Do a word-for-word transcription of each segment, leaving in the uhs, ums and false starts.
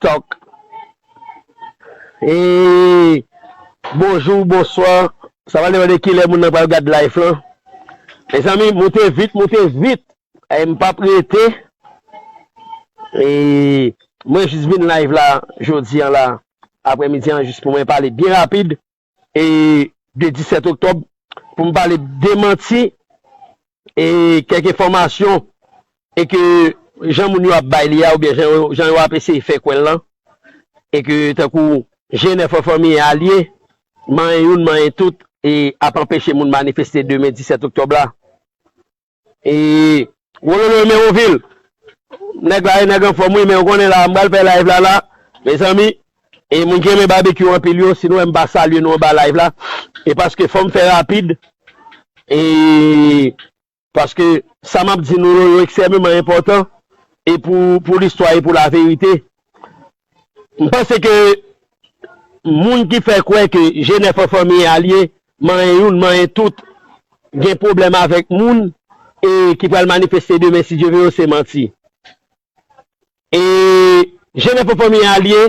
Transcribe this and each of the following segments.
TikTok. E bonjou, bonswa. Sa va depann de kilè moun nan pral gad live lan. Mezanmi, moute vit, moute vit. E m p ap rete. E mwen jis vin live la jodi an la, aprèmidi an, jis pou mwen pale byen rapid e de disèt oktòb, pou m pale demanti e kèk enfòmasyon e ke jan moun yo ap bay li a, oubyen jan yo, jan yo ap eseye fè kwè l lan, e ke tankou G nèf an fanmi e alye, manyen youn, manyen tout, e ap anpeche moun manifeste demen disèt oktòb la. E Wololo Emerovil, nèg la e nèg anfòm wi, men ou konnen la, m pral fè live la la, mezanmi, e moun ki renmen babekyou anpil yo, si nou wè m pa salye nou anba live la, e paske fò m fè rapid, e paske sa m ap di nou yo, yo ekstrèmeman enpòtan, e pou, pou listwa e pou laverite. M panse ke moun ki fè kwè ke G nèf an fanmi e alye, manyen youn, manyen tout, gen pwoblèm avèk moun e ki pral manifeste demen, si Dye ve, yo, se manti. E G nèf an fanmi e alye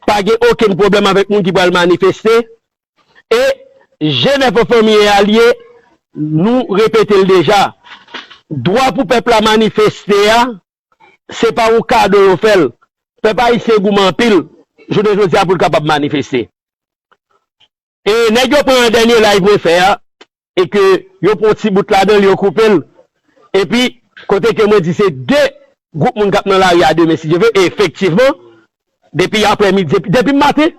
pa gen okenn pwoblèm avèk moun ki pral manifeste. E G nèf an fanmi e alye, nou repete l deja. Dwa pou pèp la manifeste a, se pa yon kado yo fè l. Pèp ayisyen goumen anpil, jounen jodi a, pou l kapab manifeste. E nèg yo pran dènye live mwen fè a, e ke yo pran yon ti bout ladan l, yo koupe l. Epi, kote ke mwen di se de gwoup moun k ap nan lari a demen, si Dye ve, e efektivman, depi aprèmidi, depi, depi maten,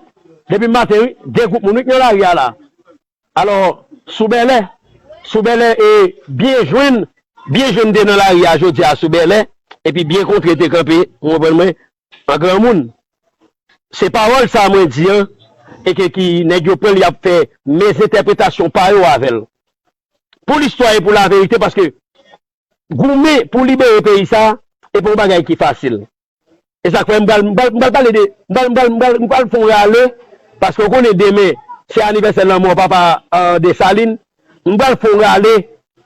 depi maten, wi, de gwoup moun, wi, k nan lari a la. Alò, sou Bèlè, sou Bèlè, e byen jwenn, byen jwenn te nan lari a jodi a sou Bèlè, epi byen kontre te kanpe, ou konprann mwen, an granmoun. Se pawòl sa mwen di an, e ke ki nèg yo pran l, y ap fè mezentèpretasyon pa yo avè l. Pou listwa e pou laverite, paske goumen pou libere peyi sa, e pa yon bagay ki fasil. E sa k fè m pral, m pral, m pral pale de, m pral, m pral, m pral, m pral fè yon rale, paske w konnen demen, se anivèsè lanmò papa, euh, Desalin. M pral fè yon rale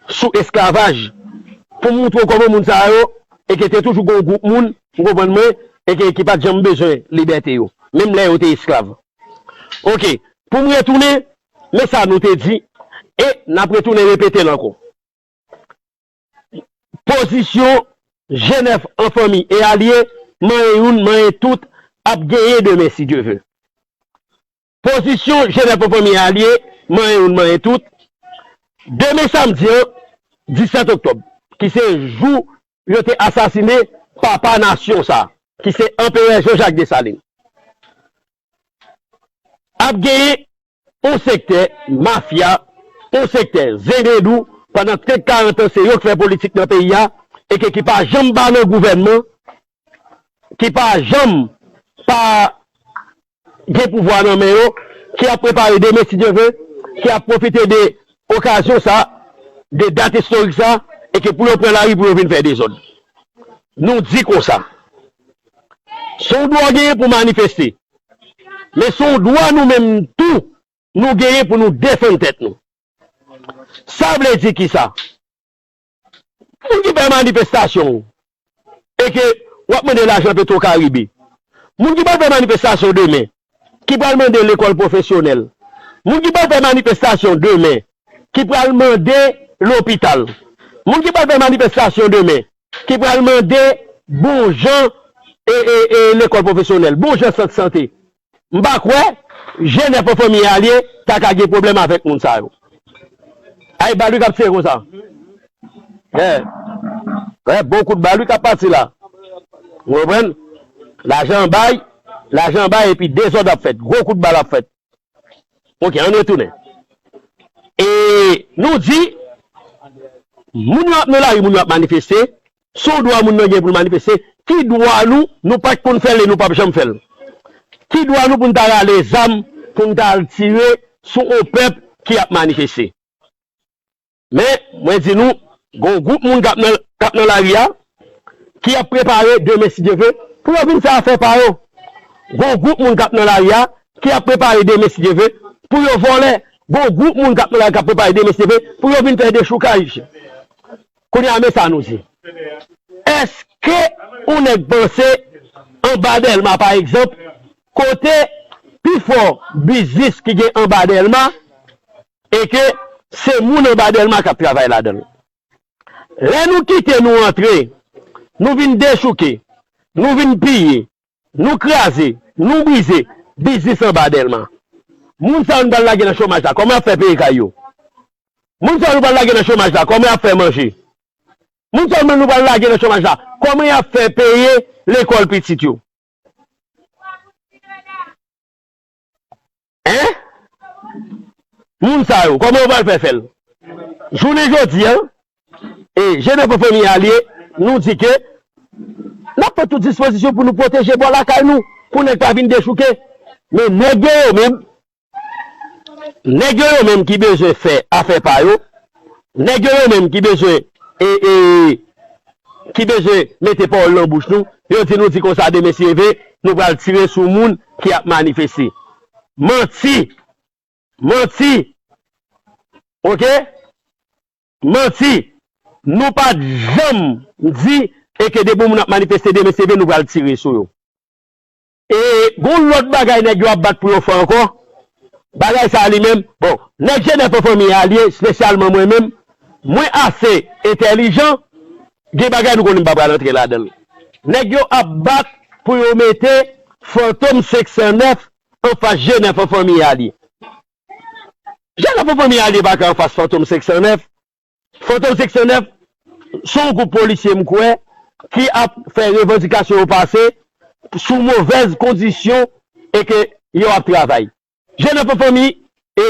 sou esklavaj, pou m montre w kòman moun sa yo, e ke te toujou gen yon gwoup moun, ou konprann mwen, e ke ki pa t janm bezwen libète yo, menm lè yo te esklav. Oke, pou m retounen, men sa nou te di, e n ap retounen repete l ankò. Pozisyon G nèf an fanmi e alye, manyen youn, manyen tout, ap genyen demen, si Dye ve. Pozisyon G nèf an fanmi e alye, manyen youn, manyen tout, demen samdi an, disèt oktòb, ki se jou yo te asasinen papa nasyon sa, ki se Anperè Jean Jacques Dessalines. Ap genyen yon sektè mafya, yon sektè zengedou, pandan trant karant an, se yo k fè politik nan peyi a, e ke ki pa janm pa nan gouvènman, ki pa janm pa gen pouvwa nan men yo, ki ap prepare demen, si Dye ve, ki ap pwofite de okazyon sa, de dat istorik sa, e ke pou yo pran lari pou yo vin fè dezòd. Nou di konsa, se yon dwa w genyen pou manifeste, men se yon dwa nou menm tou, nou genyen pou nou defann tèt nou. Sa vle di kisa? Moun ki fè manifestasyon, e ke w ap mande lajan Petro Caribe. Moun ki pral fè manifestasyon demen, ki pral mande lekòl pwofesyonèl. Moun ki pral fè manifestasyon demen, ki pral mande lopital. Moun ki pral fè manifestasyon demen, ki pral mande bon jan e, e, e lekòl pwofesyonèl, bon jan sant sante. M pa kwè G nèf an fanmi e alye ta ka gen pwoblèm avèk moun sa yo. Ay, bal wi k ap tire konsa. Wè. Wè, bon kout bal wi k ap pati la. Ou konprann? Lajan bay, lajan bay, epi dezòd ap fèt. Gwo kout bal ap fèt. Oke, ann retounen. E nou di, moun yo ap nan lari, moun yo ap manifeste, se yon dwa moun nan gen pou l manifeste. Ki dwa nou, nou pa t konn fè l e nou p ap janm fè l? Ki dwa nou pou n ta rale zam, pou n ta al tire sou yon pèp ki ap manifeste? Men, mwen di nou, gen yon gwoup moun k ap nan, k ap nan lari a, ki ap prepare demen, si Dye ve, pou yo vin fè afè pa yo. Gen yon gwoup moun k ap nan lari a, ki ap prepare demen, si Dye ve, pou yo vòlè. Gen yon gwoup moun k ap nan lari a, k ap prepare demen, si Dye ve, pou yo vin fè dechoukaj. Kounye a, men sa nou di. Èske yon nèg panse anba Dèlma, pa egzanp, kote pi fò biznis ki gen anba Dèlma, e ke se moun anba Dèlma k ap travay ladan l. Lè nou kite nou antre, nou vin dechouke, nou vin piye, nou kraze, nou brize biznis anba Dèlma. Moun sa yo nou pral lage nan chomaj la, kòman y ap fè peye kay yo? Moun sa yo nou pral lage nan chomaj la, kòman y ap fè manje? Moun sa yo nou pral lage nan chomaj la, kòman y ap fè peye lekòl pitit yo? Hein? Moun sa yo, kòman yo pral fè fè l? Jounen jodi a, e, G nèf an fanmi alye, nou di ke n ap pran tout dispozisyon pou nou pwoteje bò lakay nou, pou nèg pa vin dechouke. Men nèg yo yo menm, nèg yo yo menm ki bezwen fè afè pa yo, nèg yo yo menm ki bezwen, e, e, ki bezwen mete pawòl nan bouch nou, yo di nou di konsa demen si Dye vle, nou pral tire sou moun ki ap manifeste. Manti! Manti! Oke? Manti! Nou pa t janm di e ke depi moun ap manifeste demen si Dye vle, nou pral tire sou yo. E gon lòt bagay nèg yo ap bat pou yo fè ankò. Bagay sa a li menm, bon, nèg G nèf an fanmi alye, espesyalman mwen menm, mwen ase entèlijan, gen bagay nou konnen m pa pral antre ladan l. Nèg yo ap bat pou yo mete Fantom senk san nèf anfas G nèf an fanmi alye. G nèf an fanmi alye pa ka anfas Fantom senk san nèf. Fantom senk san nèf se yon gwoup polisye m kwè ki ap fè revandikasyon yo pase sou movèz kondisyon e ke yo ap travay. G nèf an fanmi, e,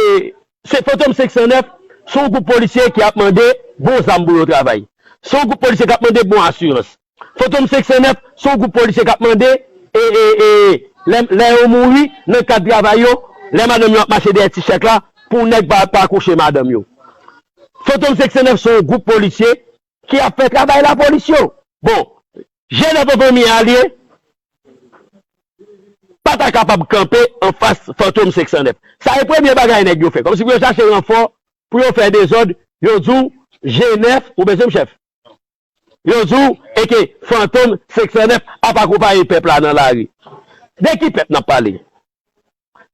se Fantom senk san nèf se yon gwoup polisye ki ap mande bon zam pou yo travay. Se yon gwoup polisye k ap mande bon asirans. Fantom senk san nèf se yon gwoup polisye k ap mande, e, e, e, lè, lè yo mouri nan kad travay yo, lè madanm yo ap mache dèyè ti chèk la, pou nèg pa, pa kouche madanm yo. Fantom senk san nèf se yon gwoup polisye ki ap fè travay lapolis yo. Bon, G nèf an fanmi alye pa ta kapab kanpe anfas Fantom senk san nèf. Sa e premye bagay nèg yo fè. Kòmsi pou yo chache ranfò, pou yo fè dezòd, yo di w G nèf, ou bezwen m chèf? Yo di w, e ke Fantom senk san nèf ap akonpaye pèp la nan lari. De ki pèp n ap pale?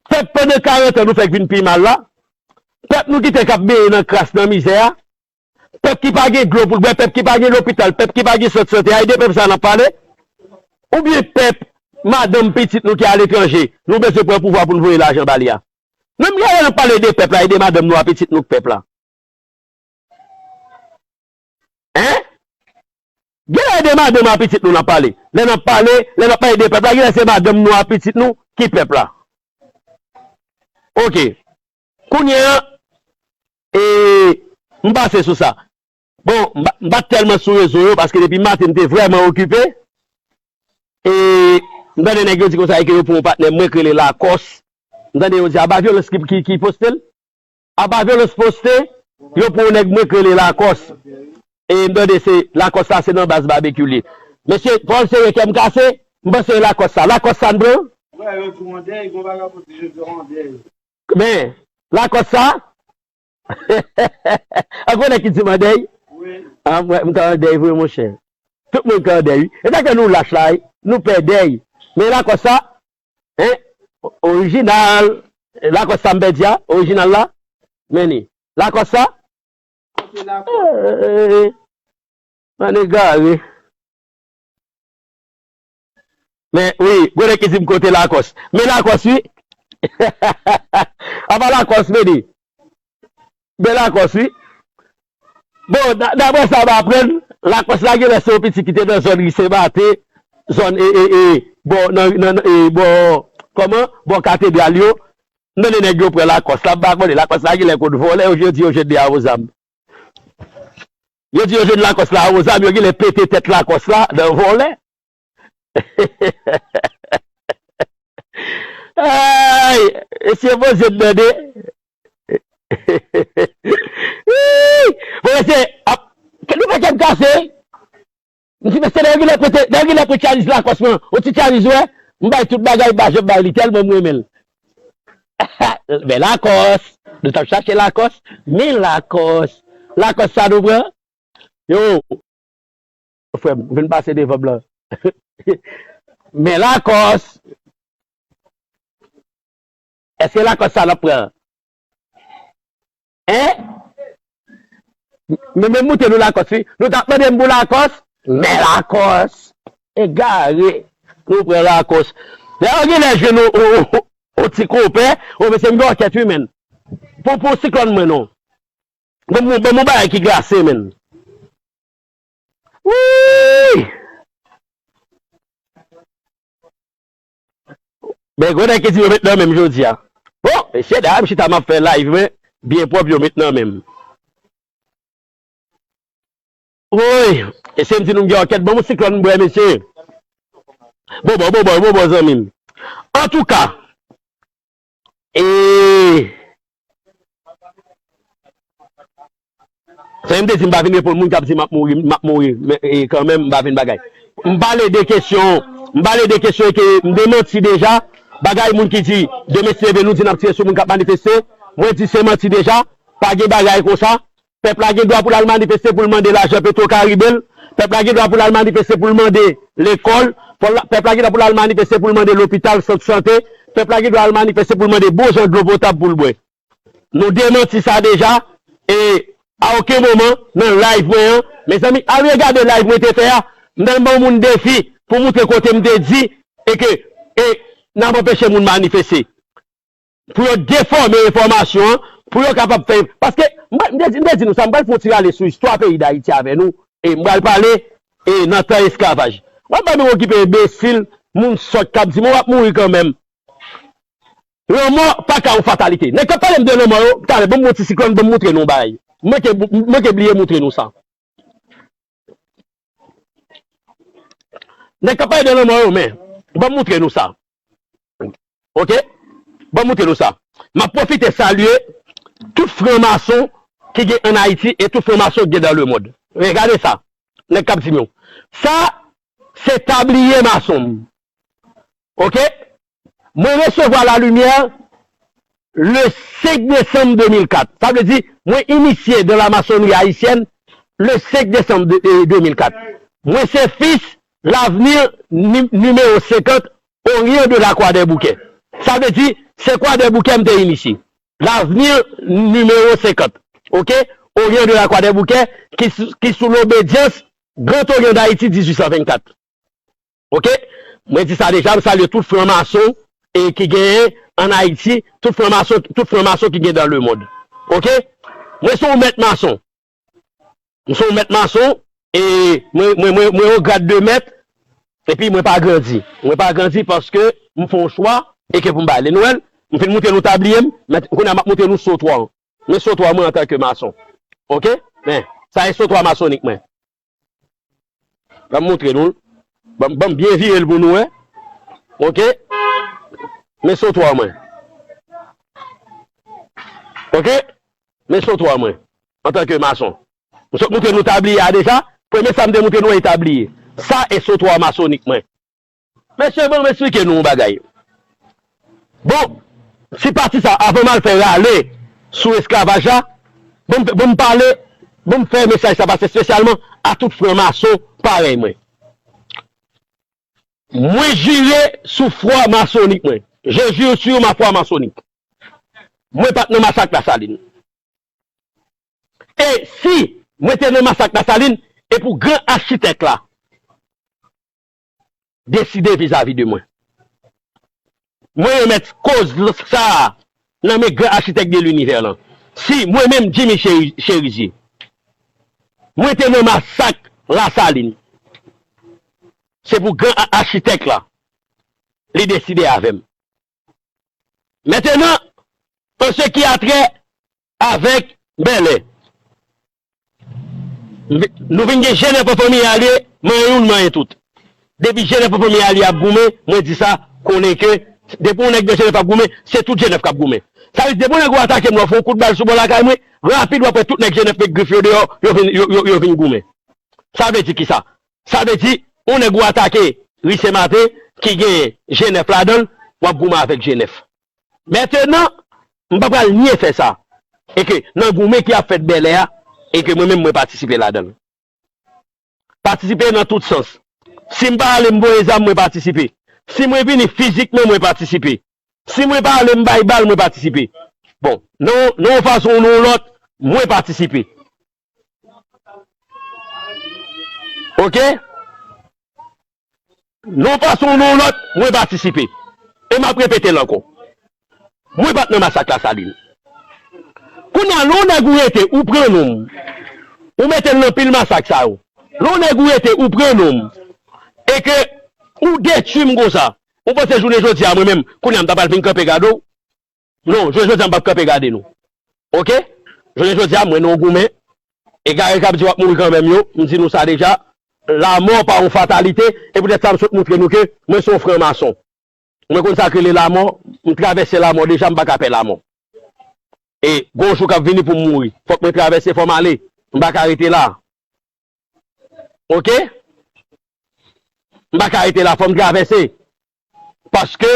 Pèp pandan karant an nou fèk vin pi mal la? Pèp nou kite k ap benyen nan kras, nan mizè a? Pèp ki pa gen dlo pou l bwè, pèp ki pa gen lopital, pèp ki pa gen sant sante, a e de pèp sa a n ap pale? Oubyen pèp, madanm, pitit nou ki aletranje, nou bezwen pran pouvwa pou n voye lajan ba li a? Menm lè n ap pale de pèp la, e de madanm nou a, pitit nou k pèp la. Hein? Genlè e de madanm a pitit nou n ap pale. Lè n ap pale, lè n ap pale de pèp la, genlè se madanm nou a pitit nou ki pèp la. Oke. Kounye a, e, m pase sou sa. Bon, m pa, m pa t tèlman sou rezo yo, paske depi maten m te vrèman okipe. E, m tande nèg yo di konsa, e ke yo pran yon patnè m, mwen k rele Lakòs. M tande yo di, Aba Vyolans ki, ki, ki poste l. Apa Vyolans poste, yo pran yon nèg mwen k rele Lakòs. E m tande se Lakòs la, se nan baz Babekyou li ye. Mesye, pawòl serye, kè m kase, m panse se Lakòs sa. Lakòs sa n pran? Wè, yo di w an dèy, gon bagay pou di jodi a w an dèy. Men, Lakòs sa? An konnen ki di m an dèy? Wi. An, mwen, m ka an dèy vre, monchè. Tout moun ka an dèy, wi. E sa k fè nou lach la, wi. Nou pè dèy. Men Lakòs sa, Hein? Orijinal. Lakòs sa m pè di a, orijinal la. Men ni. Lakòs sa? Kote Lakòs? Eh, mwen egare. Men wi, gwo nèg ki di m kote Lakòs. Men Lakòs wi. Apa Lakòs, men ni. Bèl Lakòs, wi. Bon, da- daprè sa m aprann, Lakòs la genlè se yon pitit ki te nan zòn Ri Sen Maten, zòn, e, e, e, bò, nan, nan, nan, e, bò, kòman? Bò katedral yo. M tande nèg yo pran Lakòs la, m pa konnen. Lakòs la genlè konn vòlè, yo, yo di yo jwenn li a yon zam. Yo di yo jwenn Lakòs la a yon zam, yo genlè pete tèt Lakòs la nan vòlè. Ay, mesye, poze m tande. Bon, mesye, ap, nou fè kè m kase. M di, mesye, nèg yo genlè prete, nèg yo genlè pran tchanis Lakòs mwen. Yon ti tchanis, wè. M bay tout bagay, m pa janm bay li, tèlman m renmen l. Men Lakòs, nou t ap chache Lakòs, men Lakòs. Lakòs sa nou pran. Yo, frè m, ou vin pase devan m lan. Men Lakòs. Èske Lakòs sa n ap pran? Hein? Men, men moute nou Lakòs, wi. Nou t ap mande m pou Lakòs? Men Lakòs. Egare. Nou pran Lakòs. Lè yo gen lè jwenn yon, yon, yon, yon ti konpè, o mesye m gen òkèt, wi, menn. Pou, pou siklòn mwen, non. Ban m, ban m yon bagay ki glase, menn. Wi! Men gwo nèg ki di yo met nan men m jodi a. Bon, mesye dam, m chita m ap fè live mwen, byen pwòp yo met nan men m. Woy, e se m di nou m gen òkèt, ban m yon siklòn m bwè, mesye. Bon, bon, bon, bon, bon, bon, zanmi m. Antouka, e, sa m te di, m pa vin reponn moun k ap di m ap mouri, m ap mouri, men, e, kanmenm, m pa vin bagay. M pale de kesyon, m pale de kesyon ke m demanti deja, bagay moun ki di, demen si Dye vle nou di n ap tire sou moun k ap manifeste, mwen di se manti deja, pa gen bagay konsa, pèp la gen dwa pou l al manifeste pou l mande lajan Petro Caribe l, pèp la gen dwa pou l al manifeste pou l mande lekòl, pèp la gen dwa pou l al manifeste pou l mande lopital, sant sante, pèp la gen dwa al manifeste pou l mande bon jan dlo potab pou l bwè. Nou demanti sa deja, e a okenn moman nan live mwen an, mezanmi, al regade live mwen te fè a, m t al ban yon moun defi pou moutre kote m te di, e ke, e n ap anpeche moun manifeste. Pou yo defòme enfòmasyon an, pou yo kapab fè, paske, m, m te di, m te di nou sa, m pral fè yon ti rale sou istwa peyi Dayiti avè nou, e m pral pale, e nan tan esklavaj. Mwen pa menm okipe enbesil, moun sòt k ap di, "Mwen w ap mouri kanmenm." Lanmò pa ka yon fatalite. Nèg k ap pale m de lanmò yo, talè, ban m yon ti siklòn, ban m moutre nou bagay. M manke, m manke bliye moutre nou sa. Nèg k ap pale de lanmò yo, men, ban m moutre nou sa. Oke? Ban m moutre nou sa. M ap pwofite salye tout franmason ki gen ann Ayiti e tout franmason ki gen dan lemonn. Men gade sa. Nèg k ap di m yo. Sa, se tabliye mason m. Oke? Mwen resevwa lalimyè le senk desanm de mil kat. Sa vle di, mwen inisye dans la maçonnerie haïtienne le senk desanm de, e, de mil kat. Mwen se fis Lavenir ni-, nimewo senkant, Orient de la Croix des Bouquets. Sa vle di, se Croix des Bouquets m te inisye. Lavenir nimewo senkant. Oke? Orient de la Croix des Bouquets, ki sou, ki sou lobedyans Grand Orient d'Haïti dizuit san vennkat. Oke? Mwen di sa deja, m salye tout franmason e ki genyen ann Ayiti, tout franmason, tout franmason ki gen dan lemonn. Oke? Mwen se yon mèt mason. M se yon mèt mason e mwen, mwen, mwen, mwen o grad de mèt epi mwen pa grandi. Mwen pa grandi paske m fè yon chwa e ke pou m bay. Lè nou wè l, m fin moutre nou tabliye m, men kounye a m ap moutre nou sotwa an. Men sotwa mwen antanke mason. Oke? Men, sa e sotwa masonik mwen. Ban m moutre nou l. Ban, ban m byen vire l pou nou wè. Oke? Men sotwa mwen. Oke? Men sotwa mwen. Antanke mason. M sot moutre nou tabliye a deja. Premye sa m te moutre nou e tabliye. Sa e sotwa masonik mwen. Mesye, ban m esplike nou yon bagay. Bon, ti pati sa, avan m al fè rale sou esklavaj la, ban m, ban m pale, ban m fè mesaj sa pase espesyalman a tout franmason parèy mwen. Mwen jire sou fwa masonik mwen. Je jure sur ma foi maçonnique. Mwen pa t nan masak Lasalin. E si mwen te nan masak Lasalin, e pou gran achitèk la deside vizavi de mwen. Mwen remèt koz sa a nan men gran achitèk de linivè lan. Si mwen menm, Jimmy Cheri-, Cherizier, mwen te nan masak Lasalin, se pou gran a-, achitèk la, li deside avè m. Mentenan, an se ki a trè avèk Bèlè. Nou vin gen Jenèf an fanmi a li, manyen youn, manyen tout. Depi Jenèf an fanmi a li ap goumen, mwen di sa, konnen ke depi yon nèg nan Jenèf ap goumen, se tout Jenèf k ap goumen. Sa vle di, depi yon nèg ou atake m, w ap fè yon kout bal sou bò lakay mwen, rapid w ap wè tout nèg Jenèf met grif yo deyò, yo vin, yo, yo, yo vin goumen. Sa vle di kisa? Sa vle di, yon nèg ou atake ri Senmaten, ki gen Jenèf ladan l, w ap goumen avèk Jenèf. Mentenan, m pa pral nye fè sa. E ke nan goumen ki ap fèt Bèlè a, e ke mwen menm mwen patisipe ladan l. Patisipe nan tout sans. Si m pa ale m voye zam, mwen patisipe. Si mwen vini fizikman, mwen patisipe. Si mwen pale, m bay bal, mwen patisipe. Bon, nan, nan yon fason ou nan yon lòt, mwen patisipe. Oke? Nan yon fason ou nan yon lòt, mwen patisipe. E m ap repete l ankò. Mwen pa t nan masak Lasalin. Kounye a, lè yon nèg ou rete, ou pran non m, ou mete l nan pil masak sa yo. Lè yon nèg ou rete, ou pran non m, e ke ou detwi m konsa, ou panse jounen jodi a, mwen menm, kounye a, m ta pral vin kanpe gade w? Non, jounen jodi a, m p ap kanpe gade nou. Oke? Jounen jodi a, mwen nan yon goumen, egare k ap di w ap mouri kanmenm yo, m di nou sa deja, lanmò pa yon fatalite, e poutèt sa, m sot montre nou ke mwen se yon franmason. Mwen konn sa k rele lanmò, m travèse lanmò deja, m pa ka pè lanmò. E gon jou k ap vini pou m mouri. Fòk mwen travèse, fò m ale. M pa ka rete la. Oke? M pa ka rete la, fò m travèse. Paske,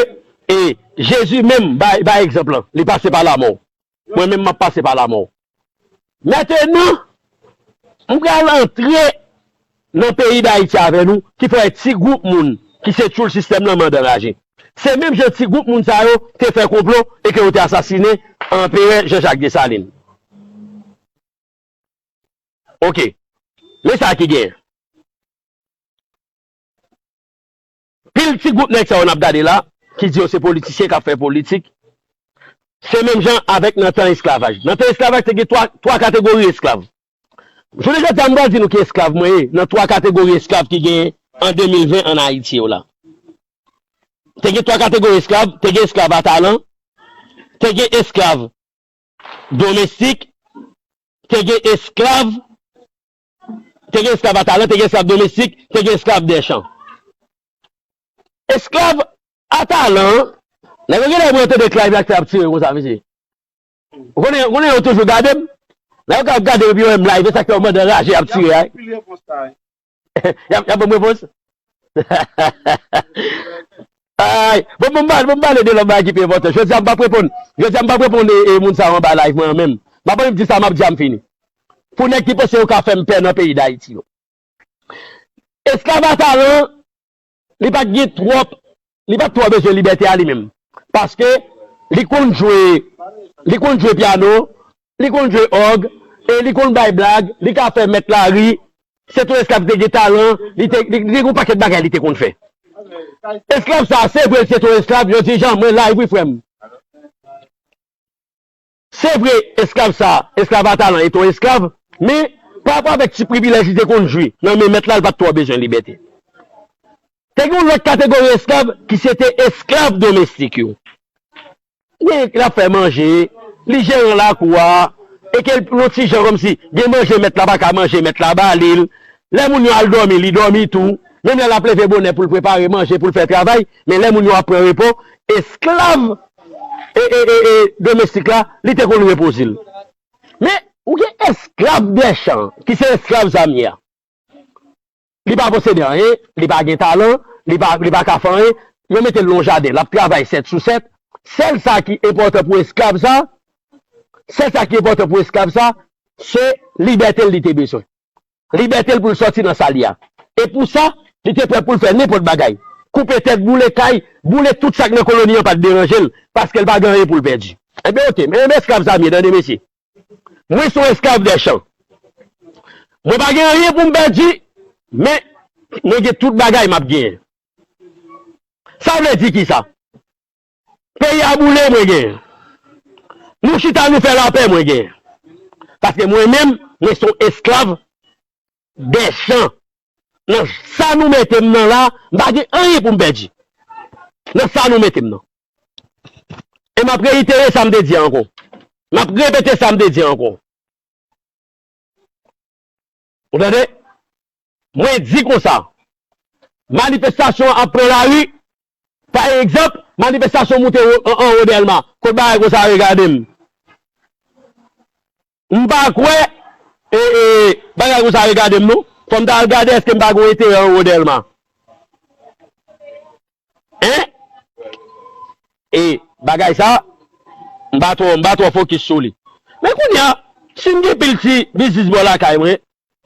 e, Jezi menm bay, bay egzanp lan. Li pase pa lanmò. Mwen menm, m ap pase pa lanmò. Mentenan, m pral antre nan peyi Dayiti avè nou, ki fè ti gwoup moun ki se tchoul sistèm nan mande anraje. Se menm jan ti gwoup moun sa yo te fè konplo e ke yo te asasinen Anperè Jean Jacques Dessalines. Oke. Men sa ki genyen. Pil ti gwoup nèg sa yo n ap gade la, ki di yo se politisyen k ap fè politik, se menm jan avèk nan tan esklavaj. Nan tan esklavaj, te gen twa, twa kategori esklav. Jounen jodi a, m pral di nou ki esklav mwen ye nan twa kategori esklav ki genyen an de mil ven ann Ayiti yo la. Te gen twa kategori esklav, te gen esklav a talan, te gen esklav domestik, te gen esklav, te gen esklav a talan, te gen esklav domestik, te gen esklav dèchan. Esklav a talan, nèg yo genlè mwen tande k live la k fè ap tire konsa, mesye. Ou konnen, ou konnen yo toujou gade m. Lè yo ka ap gade m epi yo wè m live, e sa k fè yo mande anraje ap tire a. Y ap, y ap ban m repons. Ay, bon, bon, m pale, bon, m pale de lòt bagay ki pi enpòtan. Jodi a, m p ap reponn. Jodi a, m p ap reponn e, e moun sa yo anba live mwen an menm. M ap annik di sa, m ap di a, m fini. Pou nèg ki panse yo ka fè m pè nan peyi Dayiti yo. Esklav a talan, li pa t gen twòp, li pa t twò bezwen libète a li menm. Paske li konn jwe, li konn jwe pyano, li konn jwe òg, e li konn bay blag, li ka fè mèt la ri. Se t yon esklav ki te gen talan, li te, li, li te gen yon pakèt bagay li te konn fè. Esklav sa, se vre, se t yon esklav, yo di, Jan, mwen live wi, frè m. Se vre, esklav sa, esklav a talan, e t yon esklav, men, parapò avèk ti privilèj li te konn jwi nan men mèt la, li pa t twò bezwen libète. Te gen yon lòt kategori esklav ki se te esklav domestik yo. Gen, l ap fè manje, li jeran lakou a, e ke l, yon ti jan kòmsi, gen manje mèt la pa ka manje, mèt la ba li l. Lè moun yo al dòmi, li dòmi tou. Menm lè l ap leve bonè pou l prepare manje, pou l fè travay, men lè moun yo ap pran repo, esklav, e, e, e, e, domestik la, li te konn repoze l. Men, ou gen esklav dèchan, ki se esklav zamye a. Li pa posede anyen, li pa gen talan, li pa, li pa ka fè anyen. Yo mete l nan yon jaden, l ap travay sèt sou sèt. Sèl sa ki enpòtan pou esklav sa, sèl sa ki enpòtan pou esklav sa, se libète l li te bezwen. Libète l pou l sòti nan sa l ye a. E pou sa, li te prè pou l fè nenpòt bagay. Koupe tèt, boule kay, boule tout sa k nan koloni an pa t deranje l, paske l pa gen anyen pou l pèdi. Enben, oke, men, men esklav zamye, tande mesye. Mwen se yon esklav dèchan. Mwen pa gen anyen pou m pèdi, men mwen gen tout bagay m ap genyen. Sa vle di kisa? Peyi a boule, mwen genyen. Nou chita, nou fè lapè, mwen genyen. Paske mwen menm, mwen se yon esklav dèchan. Nan sa nou mete m nan la, m pa gen anyen pou m pèdi. Nan sa nou mete m nan. E m ap reyitere sa m te di a ankò. M ap repete sa m te di a ankò. Ou tande? Mwen di konsa, manifestasyon ap pran lari, pa egzanp, manifestasyon moute wo-, an, anwo Dèlma, kot bagay konsa regade m. M pa kwè, e, e, bagay konsa regade m, non. Fò m ta al gade èske m pa gen yon enterè anwo Dèlma. Hein? E bagay sa, m pa twò, m pa twò fokis sou li. Men kounye a, si m gen pil ti biznis bò lakay mwen,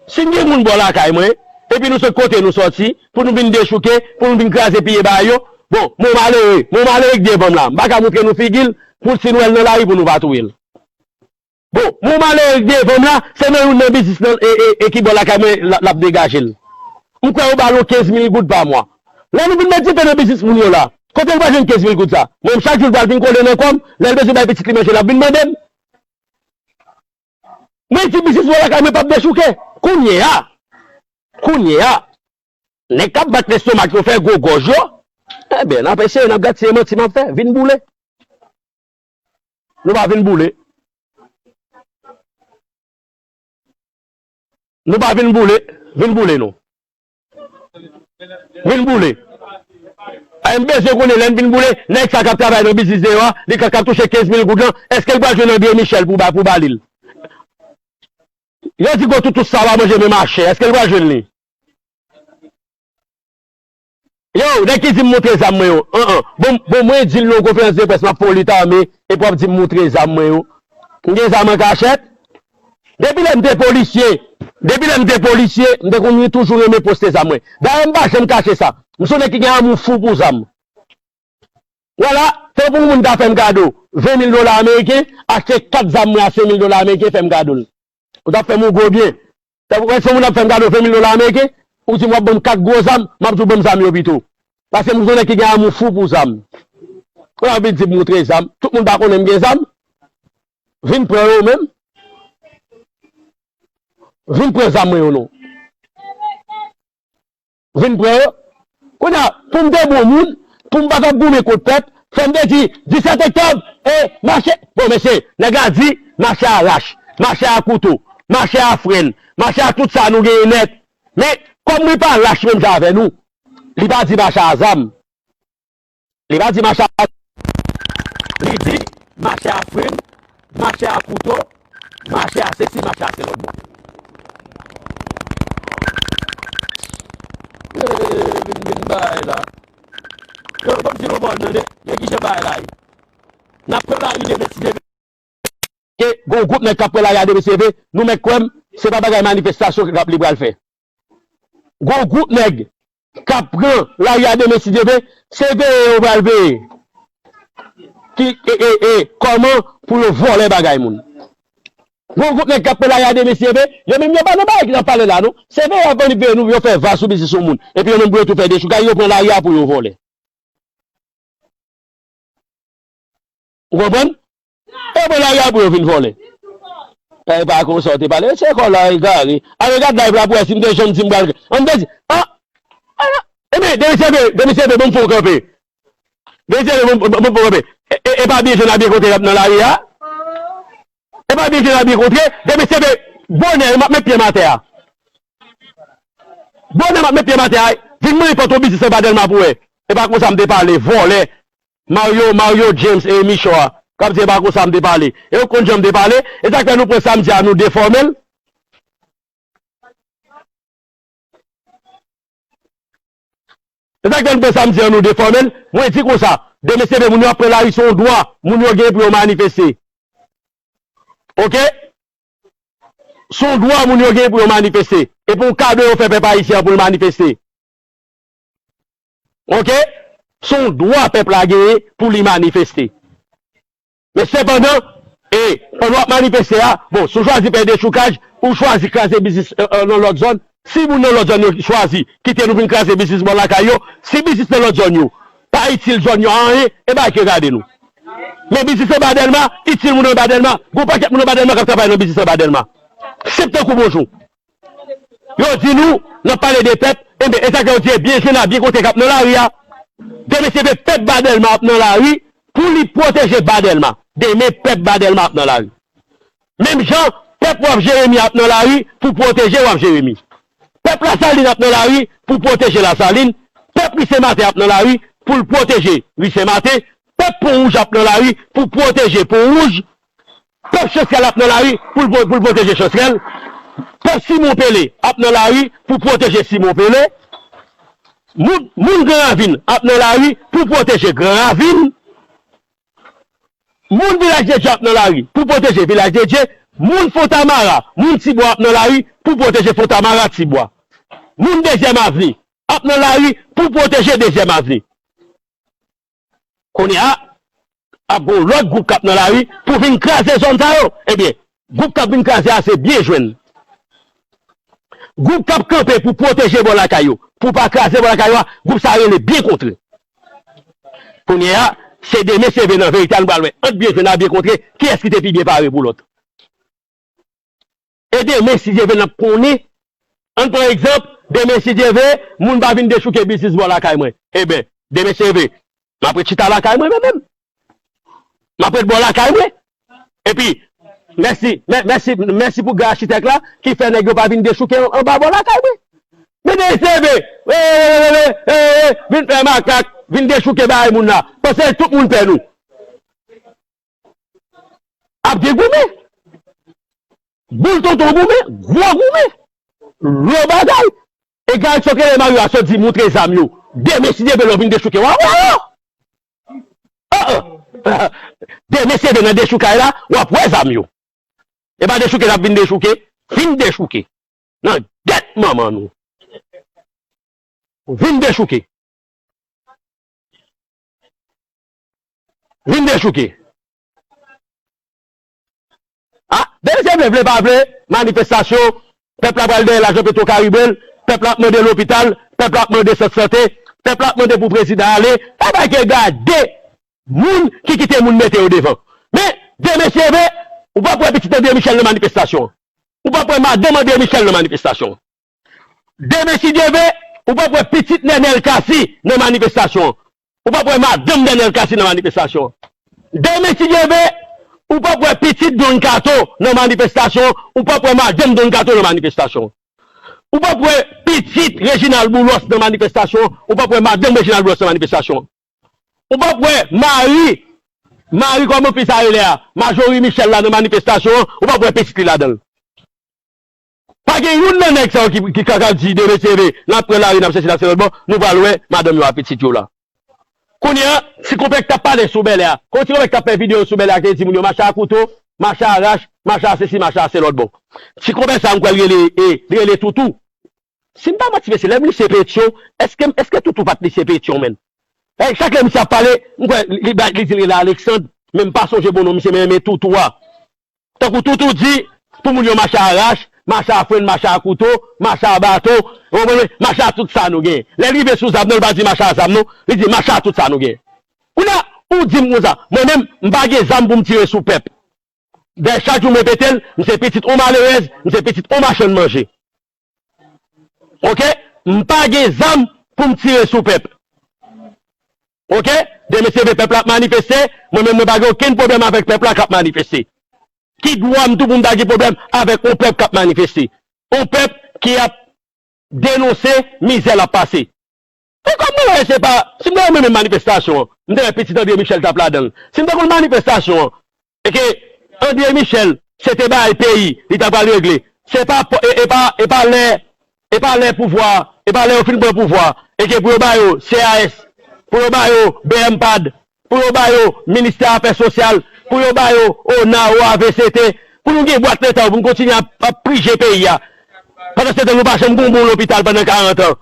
si m gen moun bò lakay mwen, epi nou sot kote nou sòti, pou nou vin dechouke, pou nou vin kraze piye bagay yo, Bon, men yon malere, men yon malere k devan m la. M pa ka montre nou figi l, pou si nou wè l nan lari pou nou pa touye l. Bon, men yon malere k devan m la, se nan youn nan biznis nan, e, e, e ki bò lakay mwen, l, l ap degaje l. M kwè yo ba l yon kenz mil goud pa mwa. Lè nou vin met dife nan biznis moun yo la, kote l pral jwenn kenz mil goud sa? Mwen menm chak jou l pral vin kole nan kò m, lè l bezwen bay pitit li manje, l ap vin mande m. Mwen di biznis mwen lakay mwen p ap dechouke. Kounye a, kounye a, nèg k ap bat lestomak yo fè gwo gòj yo, enben, n ap eseye, n ap gad si e manti m ap fè. Vin boule. Nou pa vin boule. Nou pa vin boule. Vin boule nou. Vin boule. A, m bezwen konnen lè n vin boule, nèg sa k ap travay nan biznis deyò a, li ka, ka touche kenz mil goud lan, èske l pral jwenn André Michel pou ba, pou ba li l? Yo di gwo toutous sa pa manje menm achè, èske l pral jwenn li? Yo, nèg ki di m montre zam mwen yo. An, an. Bon, bon, mwen di l nan yon konferans de près, m ap fè yon lit ame, epi w ap di m montre zam mwen yo. M gen zam an kachèt? Depi lè m te polisye, depi lè m te polisye, m te konn toujou renmen poste zam mwen. Dayè, m pa janm kache sa. M se yon nèg ki gen amou fou pou zam. Vwala, tankou yon moun ta fè m kado ven mil dola ameriken, achte kat zam mwen a senk mil dola ameriken, fè m kado l. Ou t ap fè m yon gwo byen. Tankou, wè, si yon moun ap fè m kado ven mil dola ameriken, ou di m w ap ban m kat gwo zam, m ap di w ban m zam yo pito. Paske m se yon nèg ki gen amou fou pou zam. Ou ap vin di m montre zam. Tout moun pa konnen m gen zam. Vin pran yo menm. Vin pran zam mwen yo non. Vin pran yo. Kounye a, pou m te bon moun, pou m pa t ap goumen kont pèp, fò m te di, disèt oktòb, e, mache. Bon, mesye, nèg la di, mache a rach, mache a kouto, mache a frenn, mache a tout sa nou genyen nèt. Men, kòm li pa rach menm jan avè nou, li pa di mache a zam. Li pa di mache a, li di mache a frenn, mache a kouto, mache a sesi, mache a se lòt bò. Ee, vin, vin bay la. Yo, kòmsi nou bon tande, men ki jan bay la ye. N ap pran lari demen si Dye vle. Ke gon gwoup nèg k ap pran lari a demen si Dye vle, nou mèt kwè m, se pa bagay manifestasyon k ap li pral fè. Gon gwoup nèg k ap pran lari a demen si Dye vle, se veye yo pral veye. Ki, e, e, e, kòman pou yo vòlè bagay moun. Gon gwoup nèg k ap pran lari a demen si Dye vle, yo menm yo pa nan bagay ki n ap pale la non. Se veye y ap vini veye nou pou yo fè va sou biznis yon moun. Epi yo menm pou yo tou fè dechoukay, yo pran lari a pou yo vòlè. Ou konprann? E bon lari a pou yo vin vòlè. E pa konsa w te pale. Se kò la egare. Ale gad live la pou wè si m te janm di m pral. An m te di, ah, ah, ebyen, demisye, demisye, bon, m fè w kanpe. Demisye, bon, bon, bon, bon, kanpe. E, e, e pa byen jwenn a byen kontre y ap nan lari a. E pa byen jwenn a byen kontre. Demisye, bonè, m ap met pye m atè a. Bonè, m ap met pye m atè a. Vin mwen pòt yon biznis anba Dèlma pou wè. E pa konsa m te pale, vòlè. Mario, Mario James e Michò a, k ap di e pa konsa m te pale. E ou konn jan m te pale, e sa k fè nou pran samdi a nou defòme l. E sa k fè nou pran samdi a nou defòme l. Mwen di konsa, demen se vre moun yo ap pran lari se yon dwa, moun yo gen pou yo manifeste. Oke? Se yon dwa moun yo gen pou yo manifeste. E pou yon kado yo fè pèp ayisyen an pou l manifeste. Oke? Se yon dwa pèp la genyen pou li manifeste. Men sepandan, e, pandan w ap manifeste a, bon, si w chwazi pè dechoukaj, ou chwazi kraze biznis, e, e, nan lòt zòn, si moun nan lòt zòn yo chwazi kite nou vin kraze biznis bò lakay yo, si biznis nan lòt zòn yo pa itil zòn yo a anyen, e bagay ki regarde nou. Men biznis anba Dèlma, itil moun anba Dèlma, gon pakèt moun anba Dèlma k ap travay nan biznis anba Dèlma. Senp tankou bonjou. Yo di nou, n ap pale de pèp, enben, e sa k fè yo di, e byen jwenn a byen kontre k ap nan lari a. Demen se vre pèp ba Dèlma ap nan lari pou li pwoteje ba Dèlma. Demen pèp ba Dèlma ap nan lari. Menm jan, pèp Waf Jeremi ap nan lari pou pwoteje Waf Jeremi. Pèp Lasalin ap nan lari pou pwoteje Lasalin. Pèp Ri Sen Maten ap nan lari pou l pwoteje Ri Sen Maten. Pèp Pon Wouj ap nan lari pou pwoteje Pon Wouj. Pèp Chansrèl ap nan lari pou l, pou l pwoteje Chansrèl. Pèp Simon Pele ap nan lari pou pwoteje Simon Pele. Moun, moun Gran Ravin ap nan lari pou pwoteje Gran Ravin. Moun Vilaj de Dye ap nan lari pou pwoteje Vilaj de Dye. Moun Fontamara, moun Tibwa ap nan lari pou pwoteje Fontamara, Tibwa. Moun Dezyèm Avni ap nan lari pou pwoteje Dezyèm Avni. Kounye a, ap gen yon lòt gwoup k ap nan lari pou vin kraze zòn sa yo. Ebyen, gwoup k ap vin kraze a se byen jwenn. Gwoup k ap kanpe pou pwoteje bò lakay yo, pou pa kraze bò lakay yo a, gwoup sa a rele byen kontre. Kounye a, se de mesye vre nan verite a, nou pral wè ant byen jwenn ak byen kontre, kiyès ki te pi byen pare pou lòt. E demen, si Dye vle, n ap konnen. Ann pran egzanp, demen, si Dye vle, moun pa vin dechouke biznis bò lakay mwen. Ebyen, demen, si Dye vle, m ap ret chita lakay mwen, mwen menm. M ap ret bò lakay mwen. Epi, mèsi, mè-, mèsi, mèsi pou gras achitèk la ki fè nèg yo pa vin dechouke an-, anba bò lakay mwen. Men demen, si Dye vle, eh, eh, eh, eh, eh, vin fè makak, vin dechouke bagay moun la. Paske tout moun pè nou. Ap gen goumen. Boul tonton goumen, gwo goumen. Lò bagay. E Garrison Claire Mario a sot di moutre zam yo. Demen, si Dye vle, lè w vin dechouke, w a wè yo. Ah, ah. Demen, si Dye vle, nan dechoukay la, w ap wè zam yo. E pa dechouke n ap vin dechouke, vin dechouke. Nan gèt manman nou. Vin dechouke. Vin dechouke. Ah, demen, si Dye vle, vle pa vle, manifestasyon, pèp la pral dèyè lajan Petro Caribe l, pèp la ap mande lopital, pèp la ap mande sant sante, pèp la ap mande pou prezidan ale, e pa ke gade moun ki kite moun mete yo devan. Men, demen, si Dye vle, ou p ap wè pitit André Michel nan manifestasyon an. Ou p ap wè madanm André Michel nan manifestasyon an. Demen, si Dye vle, ou p ap wè pitit Nenel Cassy nan manifestasyon an. Ou p ap wè madanm Nenel Cassy nan manifestasyon an. Demen, si Dye vle, ou p ap wè pitit Don Kato nan manifestasyon an. Ou p ap wè madanm Don Kato nan manifestasyon an. Ou p ap wè pitit Reginald Boulos nan manifestasyon an. Ou p ap wè madanm Reginald Boulos nan manifestasyon an. Ou p ap wè mari, mari kòman fi sa rele a, Marjorie Michel la nan manifestasyon an, ou p ap wè pitit li ladan l. Pa gen youn nan nèg sa yo ki, ki ka, ka di demen si Dye vle, n ap pran lari, n ap sèche, n ap se lòt bò, nou pral wè madanm yo ak pitit yo la. Kounye a, Ti Konpè k t ap pale sou Bèlè a, kon Ti Konpè k t ap fè videyo sou Bèlè a, ki te di moun yo mache a kouto, mache a rach, mache a sesi, mache a se lòt bò. Ti Konpè sa, m kwè l rele, e, li rele Toutou. Si m pa manti, mesye, lè m li se Petyon, èske, èske Toutou pa t li se Petyon, menm? E, chak lè misye ap pale, m kwè li, li, li di l rele Alexandre, men m pa sonje bon non misye, men, men Toutou a. Tankou Toutou di, pou moun yo mache a rach, mache a frenn, mache a kouto, mache a baton, ou konprann mwen? Mache a tout sa nou genyen. Lè l rive sou zam nan, li pa di mache a zam non, li di mache a tout sa nou genyen. Kounye a, ou di m konsa, mwen menm, m pa gen zam pou m tire sou pèp. Dayè, chak jou m repete l, m se pitit on malerèz, m se pitit on machann manje. Oke? M pa gen zam pou m tire sou pèp. Oke? Demen si Dye vle, pèp la ap manifeste, mwen menm mwen pa gen okenn pwoblèm avèk pèp la k ap manifeste. Ki dwa m tou pou m ta gen pwoblèm avèk on pèp k ap manifeste? On pèp ki ap denonse mizè l ap pase. E kòm mwen wè se pa, si m te wè mwen menm manifestasyon an, m te wè pitit André Michel t ap ladan l. Si m te konn manifestasyon an, e ke André Michel se te bagay peyi, li ta pral regle. Se pa, e, e pa, e pa lè, e pa lè pouvwa, e pa lè yo fin pran pouvwa, e ke pou yo ba yo C A S, pou yo ba yo B M pad, pou yo ba yo Ministè Afè Sosyal, pou yo ba yo ona, O A V C T, pou nou gen bwat leta yo, pou nou kontinye ap, ap prije peyi a. Pandan se tan, nou pa janm gen yon bon lopital pandan karant an.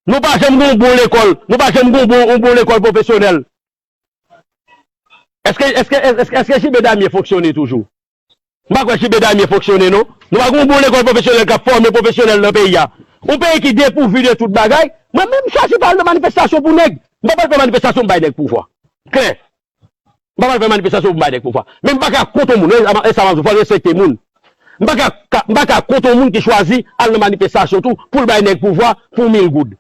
Nou pa janm gen yon bon lekòl. Nou pa janm gen yon bon, yon bon lekòl pwofesyonèl. Èske, èske, èske, èske J B Damien fonksyone toujou? M pa kwè J B Damien fonksyone, non. Nou pa gen yon bon lekòl pwofesyonèl k ap fòme pwofesyonèl nan peyi a. Yon peyi ki depouvi de tout bagay. Mwen menm, m chwazi pa al nan manifestasyon pou nèg. M pa pral fè manifestasyon pou bay nèg pouvwa. Klè. M pa pral fè manifestasyon pou m bay nèg pouvwa. Men m pa ka kont yon moun, e, e sa m ap di, fò n respekte moun. M pa ka, ka, m pa ka kont yon moun ki chwazi al nan manifestasyon tou pou l bay nèg pouvwa pou mil goud.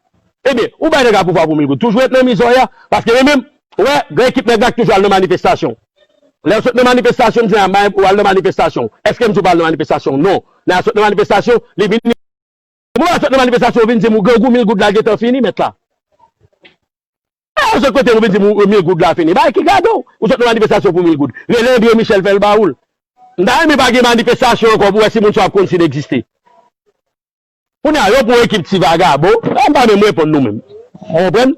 Ebyen, ou bay nèg la pouvwa pou mil goud, toujou ret nan mizè w ye a, paske mwen menm, ou wè, gran ekip nèg la k toujou al nan manifestasyon. Lè yo sot nan manifestasyon, m di, "A, m al nan manifestasyon." Èske m di w pa al nan manifestasyon? Non. Lè a sot nan manifestasyon, li vini. Mwen pa sot nan manifestasyon, ou vin di m ou grangou, mil goud la gentan fini, mèt la. E, ou sot kote, ou vin di m ou mil goud la fini. Bagay ki gade w, ou sot nan manifestasyon pou mil goud. Rele André Michel, fè l ba ou l. M ta renmen pa gen manifestasyon ankò pou wè si moun sa yo ap konn si l egziste. Kounye a, yo pran ekip ti vagabon, e, m pa menm reponn nou menm. Ou konprann?